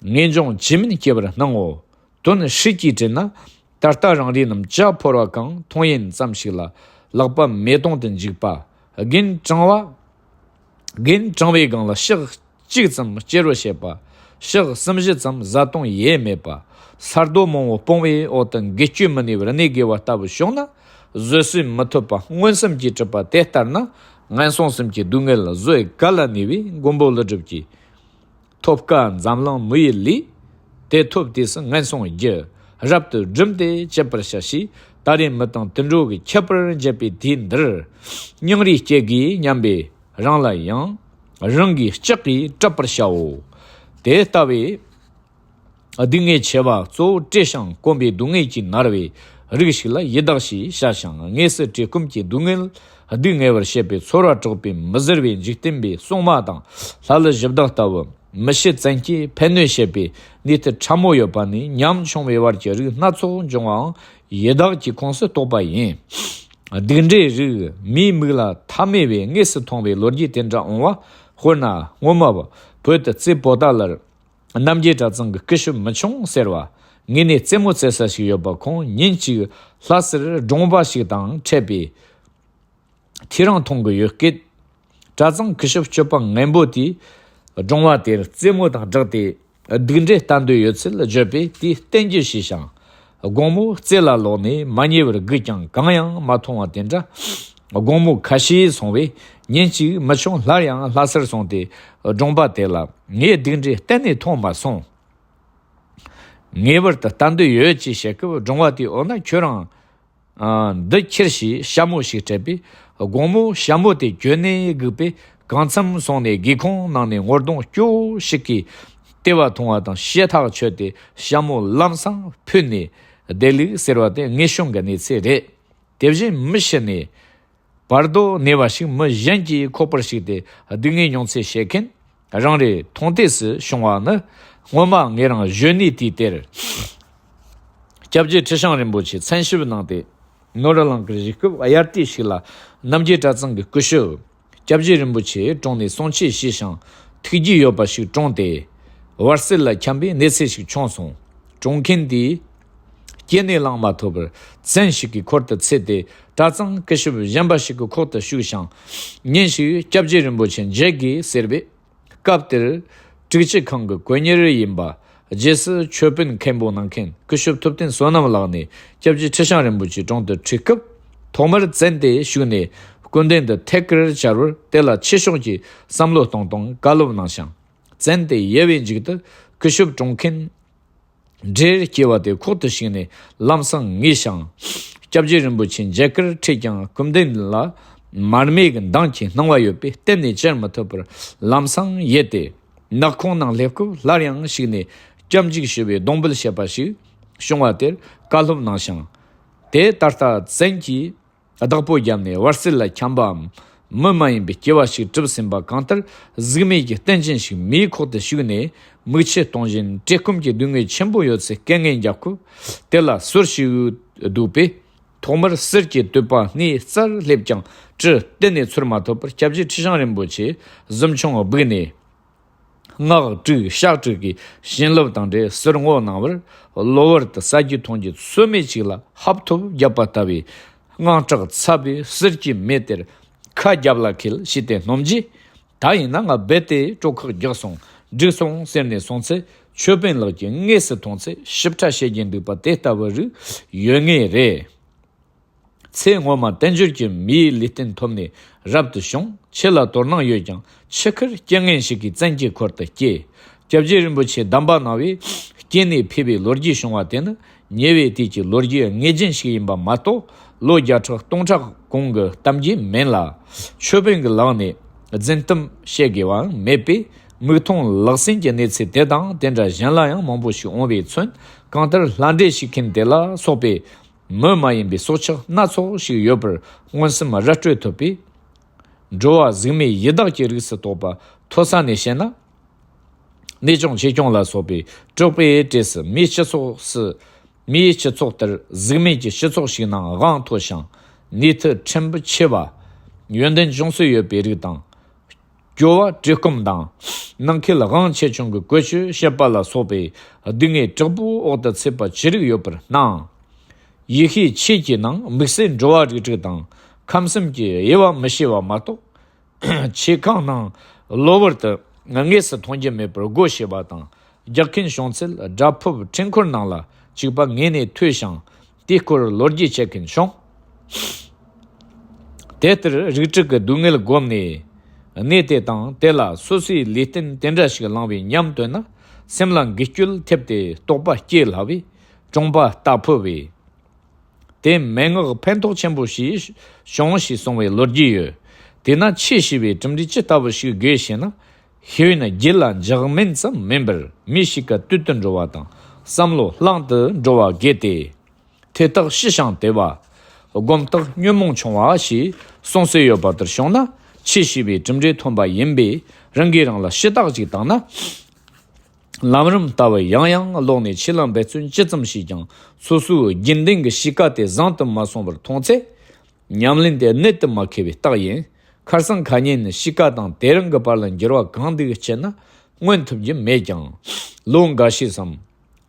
ངེས་འབྱུང་ཇི་མིན་སྐྱེ་བར་སྣང་ངོ་། དོན་ཧྲིལ་གྱིས་དྲིལ་ན། ད་ལྟ་རང་རེའི་རྣམས་ཇ་ཕོར་བ་གང་འཐུང་ཡུན་ཙམ་ཞིག་ལ་ལག་པ་མེ་དོང་དུ་འཇུག་པ། རྒན་གྲང་བ། རྒན་གྲང་བའི་སྒང་ལ་ཞག་གཅིག་ཙམ་སྐྱེལ་རོ་བྱེད་པ། ཞག་གསུམ་བཞི་ཙམ་བཟའ་བཏུང་ཡས་མེད་པ། ས་རྡོ་མང་བོ་སྤུངས་པའི་འོག་ཏུ་འགུལ་སྐྱོད་མི་ནུས་པར་གནས་དགོས་པ་ལྟ་བུ་བྱུང་ན། བཟོད་གསོས་མི་ཐུབ་པ་མངོན་སུམ་གྱིས་གྲུབ་པ་དེ་ལྟར་ན། ངན་སོང་གསུམ་གྱི་སྡུག་བསྔལ་བཟོད་ག་ལ་ནུས་པའི་མགོན་པོ་ཀླུ་སྒྲུབ་ཀྱིས། ཐོབ་དཀའ་འཛམ་གླིང་མི་ཡི་ལས། དེ་ཐོབ་དུས་སུ་ངན་སོང་རྒྱུ། རབ་ཏུ་བསྒྲིམས་ཏེ་བྱེད་པར་བྱ་ཞེས། ད་རེས་མི་དང་དུད་འགྲོ་གི་ཁྱད་པར་འབྱེད་པའི་དུས་འདིར། སྙིང་རུས་སྐྱེ་དགོས་སྙམ་པས་རང་ལ་ཡང་། རང་གིས་ལྕགས་ཀྱིས་བྲབ་པར་བྱའོ། དེ་ལྟ་བུའི་སྡུག་བསྔལ་ཆེ་བ་གཙོ་བོ་བཀྲེས་ཤིང་སྐོམ་པའི་སྡུག་བསྔལ་གྱིས་མནར་བའི་རིགས་ཤིག་ལ་ཡི་དྭགས་ཞེས་བྱ་ཞིང་། དངོས་སུ་བཀྲེས་སྐོམ་གྱི་སྡུག་བསྔལ་སྡུག་བསྔལ་བར་བྱེད་པའི་ཚོར་བ་དྲག་པོས་མི་བཟོད་པའི་འཇིག་རྟེན་པའི་སྲུང་མ་དང་ལྷ་ཀླུ་གཞི་བདག་ལྟ་བུ། མི་ཤི་བཙན་གྱིས་ཕན་གནོད་བྱེད་པའི་ནུས་མཐུ་ཕྲ་མོ་ཡོད་པ་ནས་ཉམ་ཆུང་བའི་བར་གྱི་རིགས་སྣ་ཚོགས་འབྱུང་བའང་ཡི་དྭགས་ཀྱི་ཁོངས་སུ་གཏོགས་པ་ཡིན། སྡིག་འདྲེ་རིགས་མིའི་མིག་ལ་ཐ་མལ་བའི་དངོས་སུ་མཐོང་བའི་ལོ་རྒྱུས་དེ་འདྲ་འོང་བ། དཔེར་ན་སྔོན་མ་བོད་དུ་རྩེ་པོ་ཏ་ལར་རྣམ་རྒྱལ་གྲྭ་ཚང་གི་སྐུ་ཞབས་མི་ཆུང་ཟེར་བ་ངོས་ནས་རྩེད་མོ་རྩེ་ས་ཞིག་ཡོད་པ། ཁོང་ཉིན་གཅིག་ལྷ་སར་སྒྲུང་པ་ཞིག་དང་འཕྲད་པས། ཐེའུ་རང་མཐོང་གི་ཡོད་སྐད། གྲྭ་ཚང་སྐུ་ཞབས་སྤྱོད་པ་ངན་པོ་དེས་སྒྲུང་བ་དེར་རྩེད་མོ་དང་སྦྲགས་ཏེ་སྡིག་འདྲེ་ལྟ་འདོད་ཡོད་ཚུལ་བརྗོད་པས་དེའི་བསྟན་རྒྱུ་ཞུས་ཤིང་། དགོང་མོ་རྩེ་ལ་ལོག་ནས་མ་ཉལ་བར་སྒུག་ཀྱང་གང་ཡང་མ་མཐོང་བ་དེ་འདྲ། དགོང་མོ་ཁ་ཤས་སོང་བས་ཉིན་གཅིག་མི་ཆུང་སླར་ཡང་ལྷ་སར་སོང་སྟེ་སྒྲུང་པ་དེ་ལ་ངས་སྡིག་འདྲེ་གཏན་ནས་མཐོང་མ་སོང་། ངེས་པར་དུ་ལྟ་འདོད་ཡོད་ཅེས་བཤད་སྐབས་སྒྲུང་བ་དེས་འོ་ན་ཁྱོད་རང་། ཨ། འདི་ཁྱེར་ཞེས་ཞྭ་མོ་ཞིག་སྤྲད་པས། དགོང་མོ་ཞྭ་མོ་དེ་གྱོན་ནས་སྒུག་པས། གང་འཚམ་སོང་ནས་སྒེའུ་ཁུང་ནང་ནས་ངོ་གདོང་སྐྱོ་ཞིག་གིས་ལྟེ་བ་མཐོང་བ་དང་ཤེད་ཐག་ཆོད་དེ་ཞྭ་མོ་ལམ་སང་ཕུད་ནས་བསྡད་ལུགས་ཟེར་བ་དེ་ངེས་བྱུང་གི་གནས་ཚུལ་རེད། དེ་བཞིན་མི་ཤི་ནས་བར་དོ་གནས་པ་ཞིག་མི་གཞན་གྱིས་ཁོག་པར་ཞིག་སྟེ་སྡུག་བསྔལ་མྱོང་ཚུལ་བཤད་མཁན་རང་རེ་མཐོང་ཐོས་སུ་བྱུང་བ་ནི། སྔོན་མ་ངེད་རང་གཞོན་ནུའི་དུས་དེར། སྐྱབས་རྗེ་ཁྲི་བྱང་རིན་པོ་ཆེ་མཚན་ཞབས་གནང་སྟེ། ནོར་གླིང་གི་བཞུགས་སྐབས་དབྱར་དུས་ཤིག་ལ་རྣམ་རྒྱལ་གྲྭ་ཚང་གི་སྐུ་ཞབས་སྐྱབས་རྗེ་རིན་པོ་ཆེ་དྲུང་ནས་གསུང་ཆོས་ཞུས་ཤིང་ཐུགས་རྒྱུས་ཡོད་པ་ཞིག་དྲངས་ཏེ། བར་སྲིད་ལ་འཁྱམས་པའི་གནས་ཚུལ་ཞིག་བྱུང་སོང་། དྲུང་མཁན་དེས་སྐྱེ་གནས་བླངས་མ་ཐུབ་པར་བཙན་ཞིག་གིས་འཁོར་དུ་ཚུད་དེ་གྲྭ་ཚང་སྐུ་ཞབས་གཞན་པ་ཞིག་གི་ཁོག་ཏུ་ཞུགས་ཤིང་། ཉིན་ཞིག་སྐྱབས་རྗེ་རིན་པོ་ཆེ་མཇལ་དགོས་ཟེར་བས། སྐབས་དེར་དྲུག་ཅུ་ཁང་གི་དཀོན་གཉེར་ཡིན་པ། རྗེས་སུ་མཆོད་དཔོན་མཁན་པོ་གནང་མཁན་སྐུ་ཞབས་ཐུབ་བསྟན་བསོད་ནམས་ལགས་ནས་སྐྱབས་རྗེ་ཁྲི་བྱང་རིན་པོ་ཆེའི་དྲུང་དུ་ཁྲིད་སྐབས། ཐོག་མར་བཙན་ཏེ་ཞུགས་ནས་སྐུ་མདུན་དུ་ཐད་ཀར་བཅར་བར། དེ་ལ་ཆོས་ཕྱོགས་ཀྱི་བསམ་བློ་གཏོང་སྟངས་བཀའ་སློབ་གནང་ཞིང་། བཙན་ཏེ་ཡལ་བའི་མཇུག་ཏུ་སྐུ་ཞབས་དྲུང་མཁན་འདྲེར་སྐྱེས་པ་དེ་ཁོག་ཏུ་ཞུགས་ནས་ལམ་སང་ངུས་ཤིང་། སྐྱབས་རྗེ་རིན་པོ་ཆེ་མཇལ་ཁར་ཁྲིད་ཀྱང་སྐུ་མདུན་ལ་མར་མེ་གི་མདངས་ཀྱི་སྣང་བ་ཡོད་པས་གཏན་ནས་བཅར་མི་ཐུབ་པར་ལམ་སང་ཡལ་ཏེ། ནག་ཁུང་ནང་སླེབས་སྐབས་སླར་ཡང་ཞུགས་ནས་སྐྱབས་འཇུག་ཞུ་བའི་གདུང་འབུལ་བྱེད་པ་ཞིག་ བྱུང་བ་དེར་བཀའ་སློབ་གནང་ཞིང་། དེ་ད་ལྟ་བཙན་གྱིས་བདག་པོ་བརྒྱབ་ནས་བར་སྲིད་ལ་འཁྱམས་པའམ་མི་མ་ཡིན་པའི་སྐྱེ་བ་ཞིག་གྲུབ་ཟིན་པ་གང་ལྟར། གཟུགས་མེད་ཀྱི་རྟེན་ཅན་ཞིག་མིའི་ཁོག་ཏུ་ཞུགས་ནས། མིག་ཆུ་གཏོང་བཞིན་བཀྲེས་སྐོམ་གྱི་སྡུག་བསྔལ་ཆེན་པོ་ཡོད་ཚད་སྐད་ངན་རྒྱག་སྐབས། དེ་ལ་ཟུར་ཞིག་འདུག་པས། ཐོག་མར་གསེར་གྱི་དུད་པ་སྣེ་རྩར་སླེབས་ཀྱང་། གྲི་གཏན་ནས་ཚུར་མ་ཐོབ་པར། སྐྱབས་རྗེ་ཁྲི་བྱང་རིན་པོ་ཆེ་གཟིམ་ཆུང་སྦུག་ནས། སྔགས་དྲུག་ཕྱག་དྲུག་གི་བྱིན་རླབས་དང་འབྲེལ་ཟུར་ངོ་གནང་བར། གློ་བུར་དུ་ས་རྒྱུ་མཐོང་རྒྱུ་ཚོད་མེད་ཅིག་ལ་ཧབ་ཐོབ་བརྒྱབ་པ་ལྟ་བུའི་དངངས་སྐྲག་ཚ་བའི་གསེར་གྱི་མེ་དེར་ཁ་རྒྱབ་ལ་འཁེལ་ཞེས་ཏེ་སྣོམ་རྗེས། ད་ཡིན་ན་ང་རྦད་དེ་གྲོད་ཁོག་རྒྱགས་སོང་འགྲིག་སོང་ཟེར་ནས་སོང་ཚེ། ཆོས་དཔོན་ལགས་ཀྱིས་དངོས་སུ་མཐོང་ཚེ་ཞིབ་ཕྲ་བཤད་རྒྱུ་འདུག་པ་དེ་ལྟ་བུ་རིགས་ཡོད་ངེས་རེད། ཚེ་སྔོན་མ་དལ་འབྱོར་གྱི་མིའི་ལུས་རྟེན་ཐོབ་ནས་རབ་ཏུ་བྱུང་། ཆོས་ལ་དོ་སྣང་ཡོད་ཀྱང་ཆུ་ཁར་སྐྱེ་ངན་ཞིག་གིས་བཙན་གྱིས་འཁོར་དུ་སྐྱེས། སྐྱབས་རྗེ་རིན་པོ་ཆེ་གདམས་པ་གནང་བས་སྐྱེས་ནས་ཕེབས་པའི་ལོ་རྒྱུས་བྱུང་བ་དེ་ནི་ཉེ་བའི་དུས་ཀྱི་ལོ་རྒྱུས་ངེས་ཅན་ཞིག་ཡིན་པ་མ་གཏོགས། ལོ་བརྒྱ་ཕྲག་སྟོང་ཕྲག་གོང་གི་གཏམ་རྒྱུད་མིན་ལ། ཆོས་དཔོན་གྱི་ལག་ནས་རྫུན་གཏམ་བཤད་དགོས་པའང་མེད་པས། མིག་མཐོང་ལག་ཟིན་གྱི་གནས་ཚུལ་དེ་དང་དེ་འདྲ་གཞན་ལ་ཡང་མང་པོ་ཞིག་འོང་བས་མཚོན། གང་ལྟར་ལྷ་འདྲེ་ཞིག་མཁན་དེ་ལ་སོགས་པའི་མི་མ་ཡིན་པའི་སྲོག་ཆགས་སྣ་ཚོགས་ཤིག་ཡོད་པར་མངོན་སུམ་ར་སྤྲོད་ཐུབ་པས། འགྲོ་བ་གཟུགས་མེད་ཡི་དྭགས་ཀྱི་རིགས་སུ་གཏོགས་པ་མཐོ་ས་ནས་བཤད་ན། གནས་ཆུང་ཆེ་ཆུང་ལ་སོགས་པའི་དྲེགས་པའི་གྲས་སུ་མིའི་སྤྱི་ཚོགས་སུ། མིའི་སྤྱི་ཚོགས་ལྟར་གཟུགས་མེད་ཀྱི་སྤྱི་ཚོགས་ཤིག་ནང་དབང་མཐོ་ཞིང་ནུས་མཐུ་ཕྲན་བུ་ཆེ་བ། ཡོན་ཏན་ཅུང་ཟད་ཡོད་པའི་རིགས་དང་། སྐྱོ་བ་བཀྲེས་སྐོམ་དང་། ནང་ཁུལ་དབང་ཆེ་ཆུང་གི་བཀོལ་སྤྱོད་བྱེད་པ་ལ་སོགས་པའི་སྡུག་བསྔལ་དྲག་པོའི་འོག་ཏུ་ཚུད་པ་ཅི་རིགས་ཡོད་པར་སྣང་། ཡེ་ཤུའི་ཆོས་ཀྱི་ནང་དམིགས་བསལ་འགྲོ་བ་རིགས་དྲུག་དང་ཁམས་གསུམ་གྱི་དབྱེ་བ་མི་ཤེས་པ་མ་གཏོགས། ཆོས་ཁང་ནང་གློ་བུར་དུ་དངོས་སུ་མཐོང་རྒྱུ་མེད་པར་སྒོ་ཕྱེ་བ་དང་རྒྱག་མཁན་བྱུང་ཚུལ་སྒྲ་ཕབ་འཕྲུལ་འཁོར་ནང་ལ་གཅིག་པ་ངོས་ནས་ཐོས་ཤིང་དེའི་སྐོར་ལོ་རྒྱུས་བྱེད་མཁན་བྱུང་། དེ་ལྟར་རིགས་དྲུག་གི་སྡུག་བསྔལ་བསྒོམས་ནས། གནས་དེ་དང་དེ་ལ་སོ་སོའི་ལུས་རྟེན་དེ་འདྲ་ཞིག་བླངས་པའི་ཉམས་བཏོན་ན། སེམས་ལ་འགུལ་སྐྱོད་ཐེབས་ཏེ་རྟོགས་པ་སྐྱེ་སླ་བས། གྲོང་པ་རྟ་ཕོ་བས། དེ་མན་ངག་ཕན་ཐོགས་ཆེན་པོ་ཞིག་བྱུང་ཞེས་གསུངས་པའི་ལོ་རྒྱུས་ཡོད། དེས་ན་ཆོས་ཞེས་པའི་གྲུབ་འབྲས་ཅི་ལྟ་བུ་ཞིག་དགོས་ཞེ་ན། ཤེས་ཡོན་རྒྱུད་ལ་འཇགས་མིན་ཙམ་མིན་པར་མིའི་གཤིས་ཀ་དུལ་དུ་འགྲོ་བ་དང་བསམ་བློ་བླང་དུ་འགྲོ་བ་དགོས་ཏེ། དེ་དག་ཞི་ཞིང་དེ་བ། སྒོམ་རྟོགས་ཉོན་མོངས་ཆུང་བ་ཞེས་གསུངས་སྲོལ་ཡོད་པ་ལྟར་བྱུང་ན། ཆོས་ཞེས་པའི་གྲུབ་འབྲས་ཐོན་པ་ཡིན་པས་རང་གིས་རང་ལ་ཞུ་དག་ཅིག་བཏང་ན། ལམ་རིམ་ལྟ་བུ་ཡང་ཡང་ཀློག་ནས་ཆོས་ལ་འབད་བརྩོན་ཅི་ཙམ་བྱས་ཀྱང་སོ་སོའི་རྒྱུན་ལྡན་གྱི་གཤིས་ཀ་དེ་བཟང་དུ་མ་སོང་བར་མཐོང་ཚེ། ཉམས་ལེན་དེ་གནད་དུ་མ་འཁེལ་བའི་རྟགས་ཡིན། ཁར་སང་ཁ་ཉིན་ནི་གཤིས་ཀ་དང་དེ་རང་གི་བར་ལ་འགྱུར་བ་གང་འདུག་དཔྱད་ན་མངོན་ཐུབ་རྒྱུ་མེད་ཀྱང་། ལོ་འགའ་ཤས་སམ།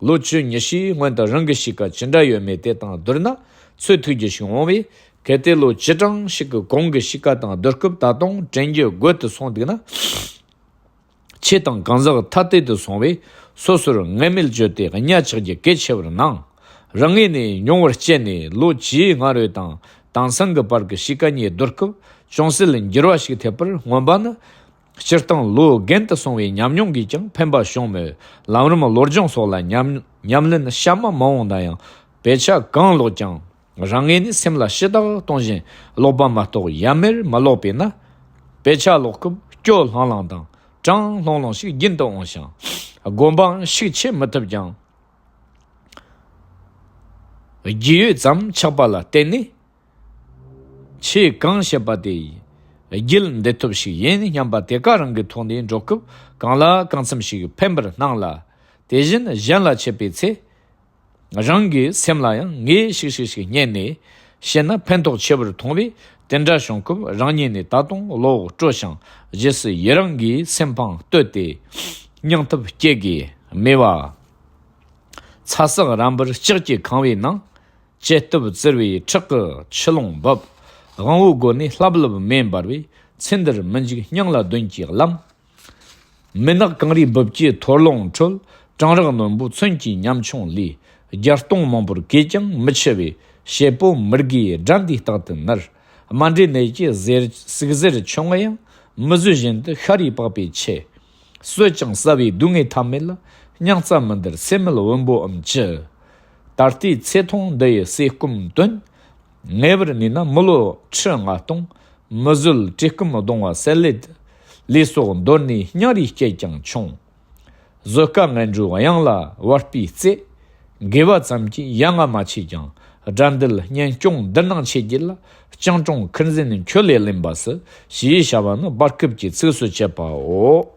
ལོ་བཅུ་ཉི་ཤུའི་སྔོན་དུ་རང་གི་གཤིས་ཀ་ཅི་འདྲ་ཡོད་མེད་དེ་དང་བསྡུར་ན་ཚོད་ཐིག་རྒྱུ་ཞིག་འོང་བས། གལ་ཏེ་ལོ་བཅུ་གྲངས་ཤིག་གི་གོང་གི་གཤིས་ཀ་དང་བསྡུར་སྐབས་ད་དུང་དྲན་རྒྱུ་རྒོད་དུ་སོང་འདུག་ན། ཆོས་དང་གང་ཟག་ཐ་དད་དུ་སོང་བས་སོ་སོར་ངན་སྨོད་བརྗོད་དེ་གཉའ་ཆག་རྒྱུ་གལ་ཆེ་བར་སྣང་། རང་ངོས་ནས་མྱོང་བར་བྱས་ནས་ལོ་བཅུའི་སྔ་རོལ་དང་དེང་སང་གི་བར་གྱི་གཤིས་ཀ་གཉིས་བསྡུར་སྐབས་ཅུང་ཟད་འགྱུར་བ་ཞིག་ཐེབས་པར་མངོན་པ་ནི། སྤྱིར་བཏང་ལོ་རྒན་དུ་སོང་བའི་ཉམས་མྱོང་གིས་ཀྱང་ཕན་པ་བྱུང་མོད། ལམ་རིམ་བློ་སྦྱོང་སོགས་ལ་ཉམས་ཉམས་ལེན་གཤའ་མ་མ་འོངས་ན་ཡང་དཔེ་ཆ་གང་ཀློག་ཀྱང་རང་ངོས་ནས་སེམས་ལ་ཞུ་དག་གཏོང་བཞིན་ཀློག་པ་མ་གཏོགས་ཡ་མེར་མ་ཀློག་པས་ན། དཔེ་ཆ་ཀློག་སྐབས་སྐྱོ་ལྷང་ལྷང་དང་གྲང་ལྷུང་ལྷུང་ཞིག་རྒྱུན་དུ་འོང་ཞིང་། དགོངས་པའང་ཤུགས་ཆེ་མི་ཐུབ་ཀྱང་། རྒྱུས་ཡོད་ཙམ་ཆགས་པ་ལ་བརྟེན་ནས། ཆོས་གང་བཤད་པ་དེ་རྒྱུད་འདི་ཐུབ་ཞིག་ཡིན་སྙམ་པ་དེ་ག་རང་གི་ཐོག་ནས་འགྲོ་སྐབས་གང་ལ་གང་འཚམ་ཞིག་ཕན་པར་སྣང་ལ། དེ་བཞིན་གཞན་ལ་འཆད་པའི་ཚེ། རང་གི་སེམས་ལ་ཡང་ངེས་ཤིག་ཤིག་ཤིག་རྙེད་ནས་བཤད་ན་ཕན་ཐོགས་ཆེ་བར་མཐོང་བས། དེ་འདྲ་བྱུང་སྐབས་རང་ཉིད་ནས་ད་དུང་བློ་བོ་སྤྲོ་ཞིང་རྗེས་སུ་ཡི་རང་གིས་སེམས་ཕངས་བསྟོད་དེ་སྙིང་སྟོབས་སྐྱེ་དགོས་མེད་པ། ཚ་ཟེགས་རན་པར་ལྕགས་ཀྱིས་གང་བའི་ནང་། བཅད་སྟོབས་བཙིར་བའི་ཁྲག་གི་ཆུ་ཀླུང་འབབ། དབང་བོའི་སྒོ་ནས་ལྷབ་ལྷུབ་མེ་འབར་བའི། ཚེ་འདིར་མི་འཇིགས་སྙིང་ལ་གདོན་གྱིས་བརླམས། མུན་ནག་གངས་རིའི་སྦུབས་ཀྱི་འཐོར་རླུང་ཁྲོད། གྲང་རེག་རྣོན་པོའི་མཚོན་གྱི་ཉམ་ཆུང་ལས། རྒྱ་སྟོང་མང་པོར་གས་ཀྱང་མི་འཆི་བའི། བྱེད་པོ་མི་དགེའི་དགྲ་འདིའི་རྟགས་དུ་ནར། མ་འདྲེས་ནད་ཀྱི་ཟེར་ཟུག་གཟེར་ཆུང་ངུ་ཡང་། མི་བཟོད་བཞིན་དུ་ཤ་རུས་པགས་པའི་ཆེ། གསོད་ཅིང་ཟ་བའི་སྡུག་བསྔལ་ཐ་མེད་ལ། སྙིང་རྩ་མི་འདར་སེམས་མེད་བུམ་པའམ་ཅི། ད་ལྟའི་ཚེ་ཐུང་འདི་ཡི་ཟས་སྐོམ་དོན། ངེས་པར་ནུས་ན་མི་ལོ་ཁྲི་ལྔ་སྟོང་། མི་བཟོད་བཀྲེས་སྐོམ་གདུང་བ་སེལ་ལེ། ལུས་སྲོག་འདོར་ནས་སྙིང་རུས་བསྐྱེད་ཀྱང་ཆུང་། བཟོད་དཀའ་ངན་འགྲོའི་གཡང་ལ་བར་པའི་རྩེ། དགེ་བ་ཙམ་གྱིས་ཡ་ང་མ་མཆིས་ཀྱང་། དགྲ་འདུལ་གཉེན་སྐྱོང་འདུལ་སྣང་ཆེ་རྒྱུད་ལ། སྤྱང་གྲུང་མཁུར་འཛིན་འཁྱོད་ལས་ལེན་པ་སྲིད། ཞེས་བྱ་བ་ནི་སྦ་སྐབས་ཀྱི་ཚིགས་སུ་བཅད་པའོ།